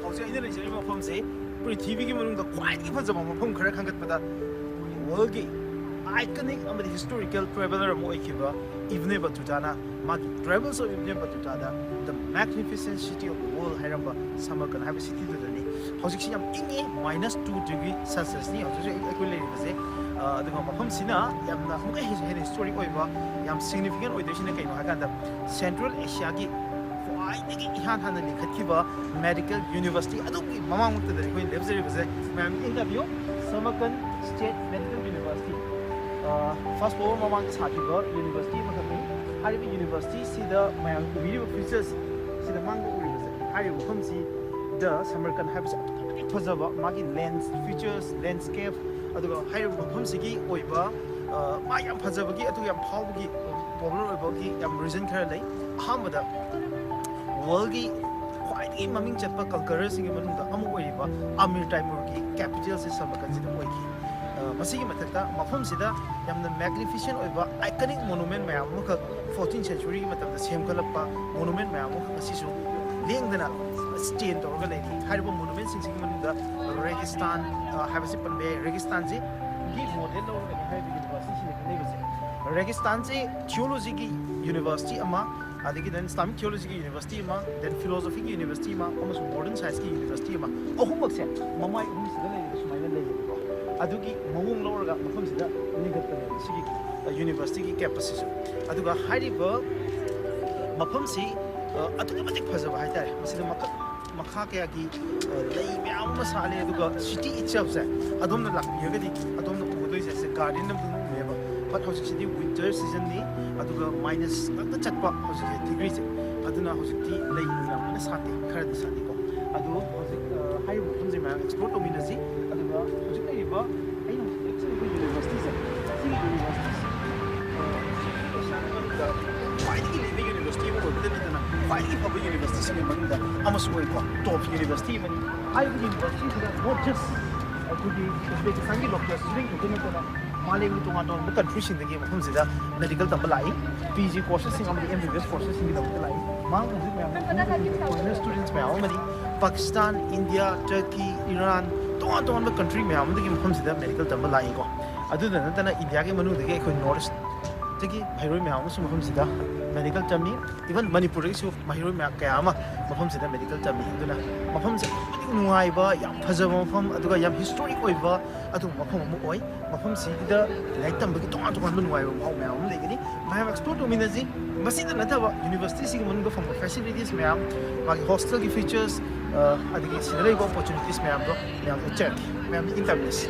ꯍꯧꯖꯤꯛ ꯑꯩꯅ ꯂꯩꯖꯔꯤꯕ ꯃꯐꯝꯁꯤ ꯄ꯭ꯔꯤꯊꯤꯕꯤꯒꯤ ꯃꯅꯨꯡꯗ ꯈ꯭ꯋꯥꯏꯗꯒꯤ ꯐꯖꯕ ꯃꯐꯝ ꯈꯔ ꯈꯟꯒꯠꯄꯗ, world ꯒꯤ iconic ꯑꯃꯗꯤ historical traveller ꯑꯃ ꯑꯣꯏꯈꯤꯕ ꯏꯕꯅꯦ ꯕꯇꯨꯇꯥꯅ ꯃꯥꯒꯤ Travels of Ibn Battuta the The Magnificent City of the World ꯍꯥꯏꯔꯝꯕ ꯁꯃꯔꯀꯟ ꯍꯥꯏꯕ city ꯗꯨꯗꯅꯤ꯫ ꯍꯧꯖꯤꯛꯁꯤ ꯌꯥꯝ ꯏꯪꯉꯤ, minus two degree Celsius ꯅꯤ ꯍꯧꯖꯤꯛ ꯍꯧꯖꯤꯛ ꯑꯩꯈꯣꯏ ꯂꯩꯔꯤꯕꯁꯦ꯫ ꯑ, ꯑꯗꯨꯒ ꯃꯐꯝꯁꯤꯅ ꯌꯥꯝꯅ ꯑꯃꯨꯛꯀ ꯍꯦꯟꯅ ꯍꯦꯟꯅ historic ꯑꯣꯏꯕ, ꯌꯥꯝ significant ꯑꯣꯏꯗꯣꯏꯁꯤꯅ ꯀꯩꯅꯣ ꯍꯥꯏ ꯀꯥꯟꯗ, Central Asia ꯒꯤ ꯈ꯭ꯋꯥꯏꯗꯒꯤ ꯏꯍꯥꯟ ꯍꯥꯟꯅ ꯂꯤꯡꯈꯠꯈꯤꯕ medical university ꯑꯗꯨꯒꯤ ꯃꯃꯥꯡꯃꯛꯇꯗ ꯑꯩꯈꯣꯏꯅ ꯂꯦꯞꯆꯔꯤꯕꯁꯦ꯫ ꯃꯌꯥꯝ ꯌꯦꯡ ꯇꯥꯕꯤꯌꯨ, Samarkand State Medical University꯫ ꯑ, first floor ꯃꯃꯥꯡꯗ ꯁꯥꯈꯤꯕ university ꯑꯃꯈꯛꯅꯤ꯫ ꯍꯥꯏꯔꯤꯕ university ꯁꯤꯗ ꯃꯌꯥꯝ ꯎꯕꯤꯔꯤꯕ features ꯁꯤꯗ ꯃꯥꯡꯗ ꯎꯔꯤꯕꯁꯦ, ꯍꯥꯏꯔꯤꯕ ꯃꯐꯝꯁꯤꯗ ꯁꯃꯔꯀꯟ ꯍꯥꯏꯕꯁꯤ ꯑꯗꯨꯛꯀꯤ ꯃꯇꯤꯛ ꯐꯖꯕ, ꯃꯥꯒꯤ land features, landscape, ꯑꯗꯨꯒ ꯍꯥꯏꯔꯤꯕ ꯃꯐꯝꯁꯤꯒꯤ ꯑꯣꯏꯕ, ꯑ, ꯃꯥ ꯌꯥꯝ ꯐꯖꯕꯒꯤ, ꯑꯗꯨꯒ ꯌꯥꯝ ꯐꯥꯎꯕꯒꯤ, popular ꯑꯣꯏꯕꯒꯤ ꯌꯥꯝ reason ꯈꯔ ꯂꯩ꯫ ꯑꯍꯥꯟꯕꯗ, world ꯒꯤ ꯈ꯭ꯋꯥꯏꯗꯒꯤ ꯃꯃꯤꯡ ꯆꯠꯄ conqueror ꯁꯤꯡꯒꯤ ꯃꯅꯨꯡꯗ ꯑꯃ ꯑꯣꯏꯔꯤꯕ ꯑꯃꯤꯔ ꯇꯥꯏꯃꯨꯔꯒꯤ capital ꯁꯤ ꯁꯃꯔꯀꯟꯁꯤꯗ ꯑꯣꯏꯈꯤ꯫ ꯑ, ꯃꯁꯤꯒꯤ ꯃꯊꯛꯇ ꯃꯐꯝꯁꯤꯗ ꯌꯥꯝꯅ magnificent ꯑꯣꯏꯕ iconic monument ꯃꯌꯥꯝ ꯑꯃꯈꯛ, fourteenth century ꯒꯤ ꯃꯇꯝꯗ ꯁꯦꯝꯒꯠꯂꯛꯄ monument ꯃꯌꯥꯝ ꯑꯃꯈꯛ ꯉꯁꯤꯁꯨ ꯂꯦꯡꯗꯅ stand ꯇꯧꯔꯒ ꯂꯩꯔꯤ꯫ ꯍꯥꯏꯔꯤꯕ monument ꯁꯤꯡꯁꯤꯒꯤ ꯃꯅꯨꯡꯗ ꯔꯦꯒꯤꯁꯇꯥꯟ, ꯑ, ꯍꯥꯏꯕꯁꯤ ꯄꯟꯕ ꯌꯥꯏ꯫ ꯔꯦꯒꯤꯁꯇꯥꯟꯁꯤ ꯒꯤ model ꯂꯧꯔꯒꯅꯤ ꯍꯥꯏꯔꯤꯕ university ꯁꯤꯅ ꯈꯟꯅꯔꯤꯕꯁꯦ꯫ ꯔꯦꯒꯤꯁꯇꯥꯟꯁꯤ theology ꯒꯤ university ꯑꯃ, ꯑꯗꯒꯤ then Islamic theologyꯒꯤ university ꯑꯃ, then philosophyꯒꯤ university ꯑꯃ, ꯑꯃꯁꯨꯡ modern scienceꯀꯤ university ꯑꯃ, ꯑꯍꯨꯝꯃꯛꯁꯦ ꯃꯃꯥꯏ ꯑꯍꯨꯝꯁꯤꯗ ꯂꯩꯔꯤꯕ ꯁꯨꯃꯥꯏꯅ ꯂꯩꯌꯦꯕꯀꯣ꯫ ꯑꯗꯨꯒꯤ ꯃꯑꯣꯡ ꯂꯧꯔꯒ ꯃꯐꯝꯁꯤꯗ ꯂꯤꯡꯈꯠꯄꯅꯦꯕ ꯁꯤꯒꯤ universityꯒꯤ campusꯁꯤꯁꯨ꯫ ꯑꯗꯨꯒ ꯍꯥꯏꯔꯤꯕ ꯃꯐꯝꯁꯤ ꯑꯗꯨꯛꯀꯤ ꯃꯇꯤꯛ ꯐꯖꯕ ꯍꯥꯏꯇꯥꯔꯦ꯫ ꯃꯁꯤꯗ ꯃꯈꯜ ꯃꯈꯥ ꯀꯌꯥꯒꯤ ꯂꯩ ꯃꯌꯥꯝ ꯑꯃ ꯁꯥꯠꯂꯦ꯫ ꯑꯗꯨꯒ city itselfꯁꯦ ꯑꯗꯣꯝꯅ ꯂꯥꯛꯄꯤꯔꯒꯗꯤ ꯑꯗꯣꯝꯅ ꯎꯒꯗꯣꯏꯁꯦ ꯁꯦ garden ꯑꯃ ꯎꯅꯦꯕ꯫ But ꯍꯧꯖꯤꯛꯁꯤꯗꯤ winter seasonꯅꯤ, ꯑꯗꯨꯒ minus ꯉꯥꯛꯇ ꯆꯠꯄ ꯍꯧꯖꯤꯛꯁꯦ degreeꯁꯦ꯫ ꯑꯗꯨꯅ ꯍꯧꯖꯤꯛꯇꯤ ꯂꯩ ꯌꯥꯝ ꯀꯟꯅ ꯁꯥꯠꯇꯦ, ꯈꯔꯗꯤ ꯁꯥꯠꯂꯤꯀꯣ꯫ ꯑꯗꯨ ꯍꯧꯖꯤꯛ ꯍꯥꯏꯔꯤꯕ ꯃꯐꯝꯁꯦ ꯃꯌꯥꯝ explore ꯇꯧꯃꯤꯟꯅꯁꯤ꯫ ꯑꯗꯨꯒ ꯍꯧꯖꯤꯛ ꯂꯩꯔꯤꯕ ꯑꯩꯅ ꯍꯧꯖꯤꯛ ꯆꯠꯂꯤꯕ universityꯁꯦ, ꯁꯤꯒꯤ universityꯁꯦ ꯑꯦꯁꯤꯌꯥꯒꯤ ꯃꯅꯨꯡꯗ ꯈ꯭ꯋꯥꯏꯗꯒꯤ ꯂꯩꯕ university ꯑꯃ ꯑꯣꯏꯕꯗ ꯅꯠꯇꯅ ꯈ꯭ꯋꯥꯏꯗꯒꯤ ꯐꯕ universityꯁꯤꯡꯒꯤ ꯃꯅꯨꯡꯗ ꯑꯃꯁꯨ ꯑꯣꯏꯀꯣ꯫ Top university ꯑꯃꯅꯤ꯫ ꯍꯥꯏꯔꯤꯕ universityꯁꯤꯗ not just ꯑꯩꯈꯣꯏꯒꯤ ꯎꯖꯕꯦꯀꯤꯁꯇꯥꯟꯒꯤ ꯂꯣꯀꯦꯜ ꯁ꯭ꯇꯨꯗꯦꯟ ꯈꯛꯇ ꯅꯠꯇꯅ ꯃꯥꯂꯦꯝꯒꯤ ꯇꯣꯉꯥꯟ ꯇꯣꯉꯥꯟꯕ countryꯁꯤꯡꯗꯒꯤ ꯃꯐꯝꯁꯤꯗ medical ꯇꯝꯕ ꯂꯥꯛꯏ꯫ P G courses ꯑꯃꯗꯤ M B B S coursesꯒꯤꯗꯃꯛꯇ ꯂꯥꯛꯏ꯫ ꯃꯥꯡ ꯍꯧꯖꯤꯛ ꯃꯌꯥꯝ foreigner students ꯃꯌꯥꯝ ꯑꯃꯗꯤ ꯄꯥꯀꯤꯁꯇꯥꯟ, ꯏꯟꯗꯤꯌꯥ, ꯇꯔꯀꯤ, ꯏꯔꯥꯟ, ꯇꯣꯉꯥꯟ ꯇꯣꯉꯥꯟꯕ country ꯃꯌꯥꯝ ꯑꯃꯗꯒꯤ ꯃꯐꯝꯁꯤꯗ medical ꯇꯝꯕ ꯂꯥꯛꯏꯀꯣ꯫ ꯑꯗꯨꯗ ꯅꯠꯇꯅ ꯏꯟꯗꯤꯌꯥꯒꯤ ꯃꯅꯨꯡꯗꯒꯤ ꯑꯩꯈꯣꯏ North Eastꯇꯒꯤ ꯃꯍꯩꯔꯣꯏ ꯃꯌꯥꯝ ꯑꯃꯁꯨ ꯃꯐꯝꯁꯤꯗ medical ꯇꯝꯃꯤ꯫ Even ꯃꯅꯤꯄꯨꯔꯗꯒꯤꯁꯨ ꯃꯍꯩꯔꯣꯏ ꯃꯌꯥꯝ ꯀꯌꯥ ꯑꯃ ꯃꯐꯝꯁꯤꯗ medical ꯇꯝꯃꯤ꯫ ꯑꯗꯨꯅ ꯃꯐꯝꯁꯦ ꯑꯗꯨꯛꯀꯤ ꯃꯇꯤꯛ ꯅꯨꯡꯉꯥꯏꯕ, ꯌꯥꯝ ꯐꯖꯕ ꯃꯐꯝ, ꯑꯗꯨꯒ ꯌꯥꯝ historic ꯑꯣꯏꯕ ꯑꯗꯨꯒꯨꯝꯕ ꯃꯐꯝ ꯑꯃ ꯑꯣꯏ꯫ ꯃꯐꯝꯁꯤꯗ ꯂꯥꯏꯔꯤꯛ ꯇꯝꯕꯒꯤ ꯇꯣꯉꯥꯟ ꯇꯣꯉꯥꯟꯕ ꯅꯨꯡꯉꯥꯏꯕ ꯃꯍꯥꯎ ꯃꯌꯥꯝ ꯑꯃ ꯂꯩꯒꯅꯤ꯫ ꯃꯌꯥꯝ explore ꯇꯧꯃꯤꯟꯅꯁꯤ꯫ ꯃꯁꯤꯗ ꯅꯠꯇꯕ universityꯁꯤꯒꯤ ꯃꯅꯨꯡꯗ ꯐꯪꯕ facilities ꯃꯌꯥꯝ, ꯃꯥꯒꯤ hostelꯒꯤ features, ꯑ, ꯑꯗꯒꯤ ꯁꯤꯗ ꯂꯩꯕ opportunities ꯃꯌꯥꯝꯗꯣ ꯃꯌꯥꯝ ꯎꯠꯆꯔꯛꯀꯦ꯫ ꯃꯌꯥꯝꯗ ꯏꯪ ꯇꯝꯃꯤꯟꯅꯁꯤ꯫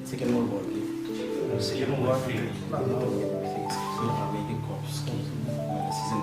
Second World War ꯒꯤ Second World War ꯒꯤ American Corps ꯀꯤ ꯃꯥꯅ season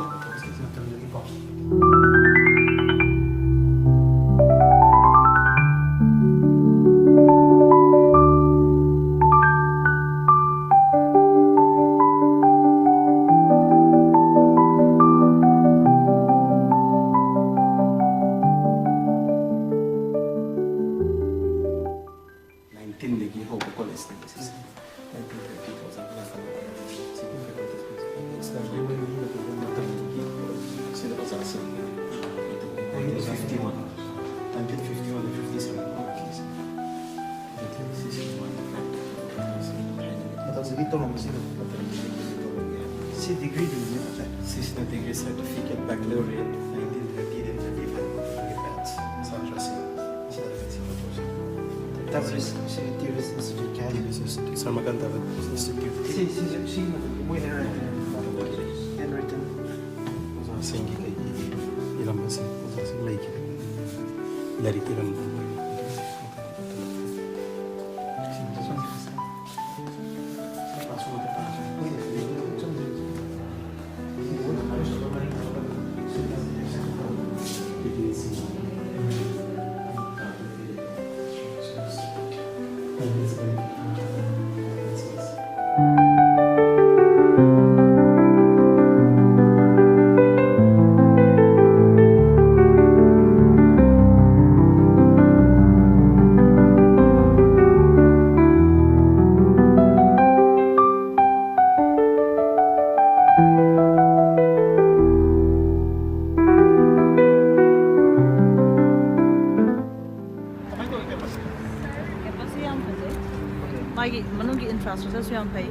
ꯇꯧꯔꯝꯕꯁꯤꯅ ꯃꯇꯝꯁꯤꯗꯒꯤ ꯀꯩꯅꯣ ꯇꯧꯔꯒꯦ꯫ ꯁꯤ ꯗꯤꯒ꯭ꯔꯤꯗꯨꯅꯤꯅꯦ ꯅꯠꯇ꯭ꯔꯥ? ꯁꯤꯁꯤꯅ ꯗꯤꯒ꯭ꯔꯤ ꯁꯥꯔꯇꯤꯐꯤꯀꯦꯠ ꯕꯦꯀꯂꯣꯔꯤꯌꯦꯠ ꯅꯥꯏꯟꯇꯤꯟ ꯊꯥꯔꯇꯤꯗꯒꯤ ꯊꯥꯔꯇꯤ ꯐꯥꯏꯚ ꯐꯥꯎꯒꯤ ꯕꯦꯠꯁ ꯁꯥꯇ꯭ꯔꯁꯤꯡ꯫ ꯁꯤꯗ ꯂꯩꯔꯤꯁꯦ ꯐꯣꯇꯣꯁꯦ꯫ ꯇꯥꯕ꯭ꯔꯣ? ꯁꯤ ꯇꯤ ꯚꯤ ꯏꯟꯁꯇꯤꯇ꯭ꯌꯨꯠꯀꯤ ꯍꯥꯏ꯫ T V institute, Sharmakanta institute. ꯁꯤ, ꯁꯤꯁꯦ, ꯁꯤꯒꯤ ꯃꯇꯝꯒꯤ ꯃꯣꯏ ꯍꯦꯟ ꯔꯥꯏꯇꯤꯡ꯫ Hand writing. ꯑꯣꯖꯥꯁꯤꯡꯒꯤ ꯀꯩꯒꯤ ꯏꯔꯝꯕꯁꯤꯡ, ꯑꯣꯖꯥꯁꯤꯡ ꯂꯩꯈꯤꯕ ꯂꯥꯏꯔꯤꯛ ꯏꯔꯝꯕ꯫ ꯀꯦꯝꯄꯁꯁꯤ ꯌꯥꯝ ꯐꯖꯩ꯫ ꯃꯥꯒꯤ ꯃꯅꯨꯡꯒꯤ ꯏꯟꯐ꯭ꯔꯥꯁ꯭ꯇ꯭ꯔꯛꯆꯔꯁꯨ ꯌꯥꯝ ꯐꯩ꯫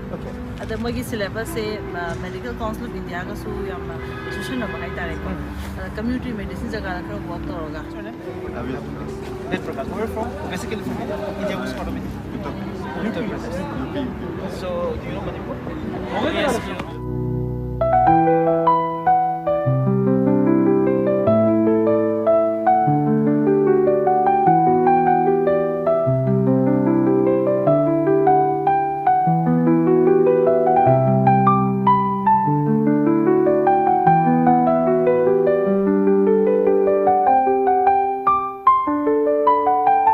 ꯑꯗ ꯃꯣꯏꯒꯤ ꯁꯤꯂꯦꯕꯁꯁꯦ, ꯑ, ꯃꯦꯗꯤꯀꯦꯜ ꯀꯥꯎꯟꯁꯤꯜ ꯑꯣꯐ ꯏꯟꯗꯤꯌꯥꯒꯁꯨ ꯌꯥꯝꯅ ꯆꯨꯁꯟꯅꯕ ꯍꯥꯏꯇꯥꯔꯦꯀꯣ꯫ ꯑꯗ ꯀꯝꯃ꯭ꯌꯨꯅꯤꯇꯤ ꯃꯦꯗꯤꯁꯤꯟ ꯖꯒꯥꯗ ꯈꯔ ꯋꯥꯛ ꯇꯧꯔꯒ꯫ Where from? Basically from India. Which part of India? Uttar Pradesh. So, do you know Manipur? Yes.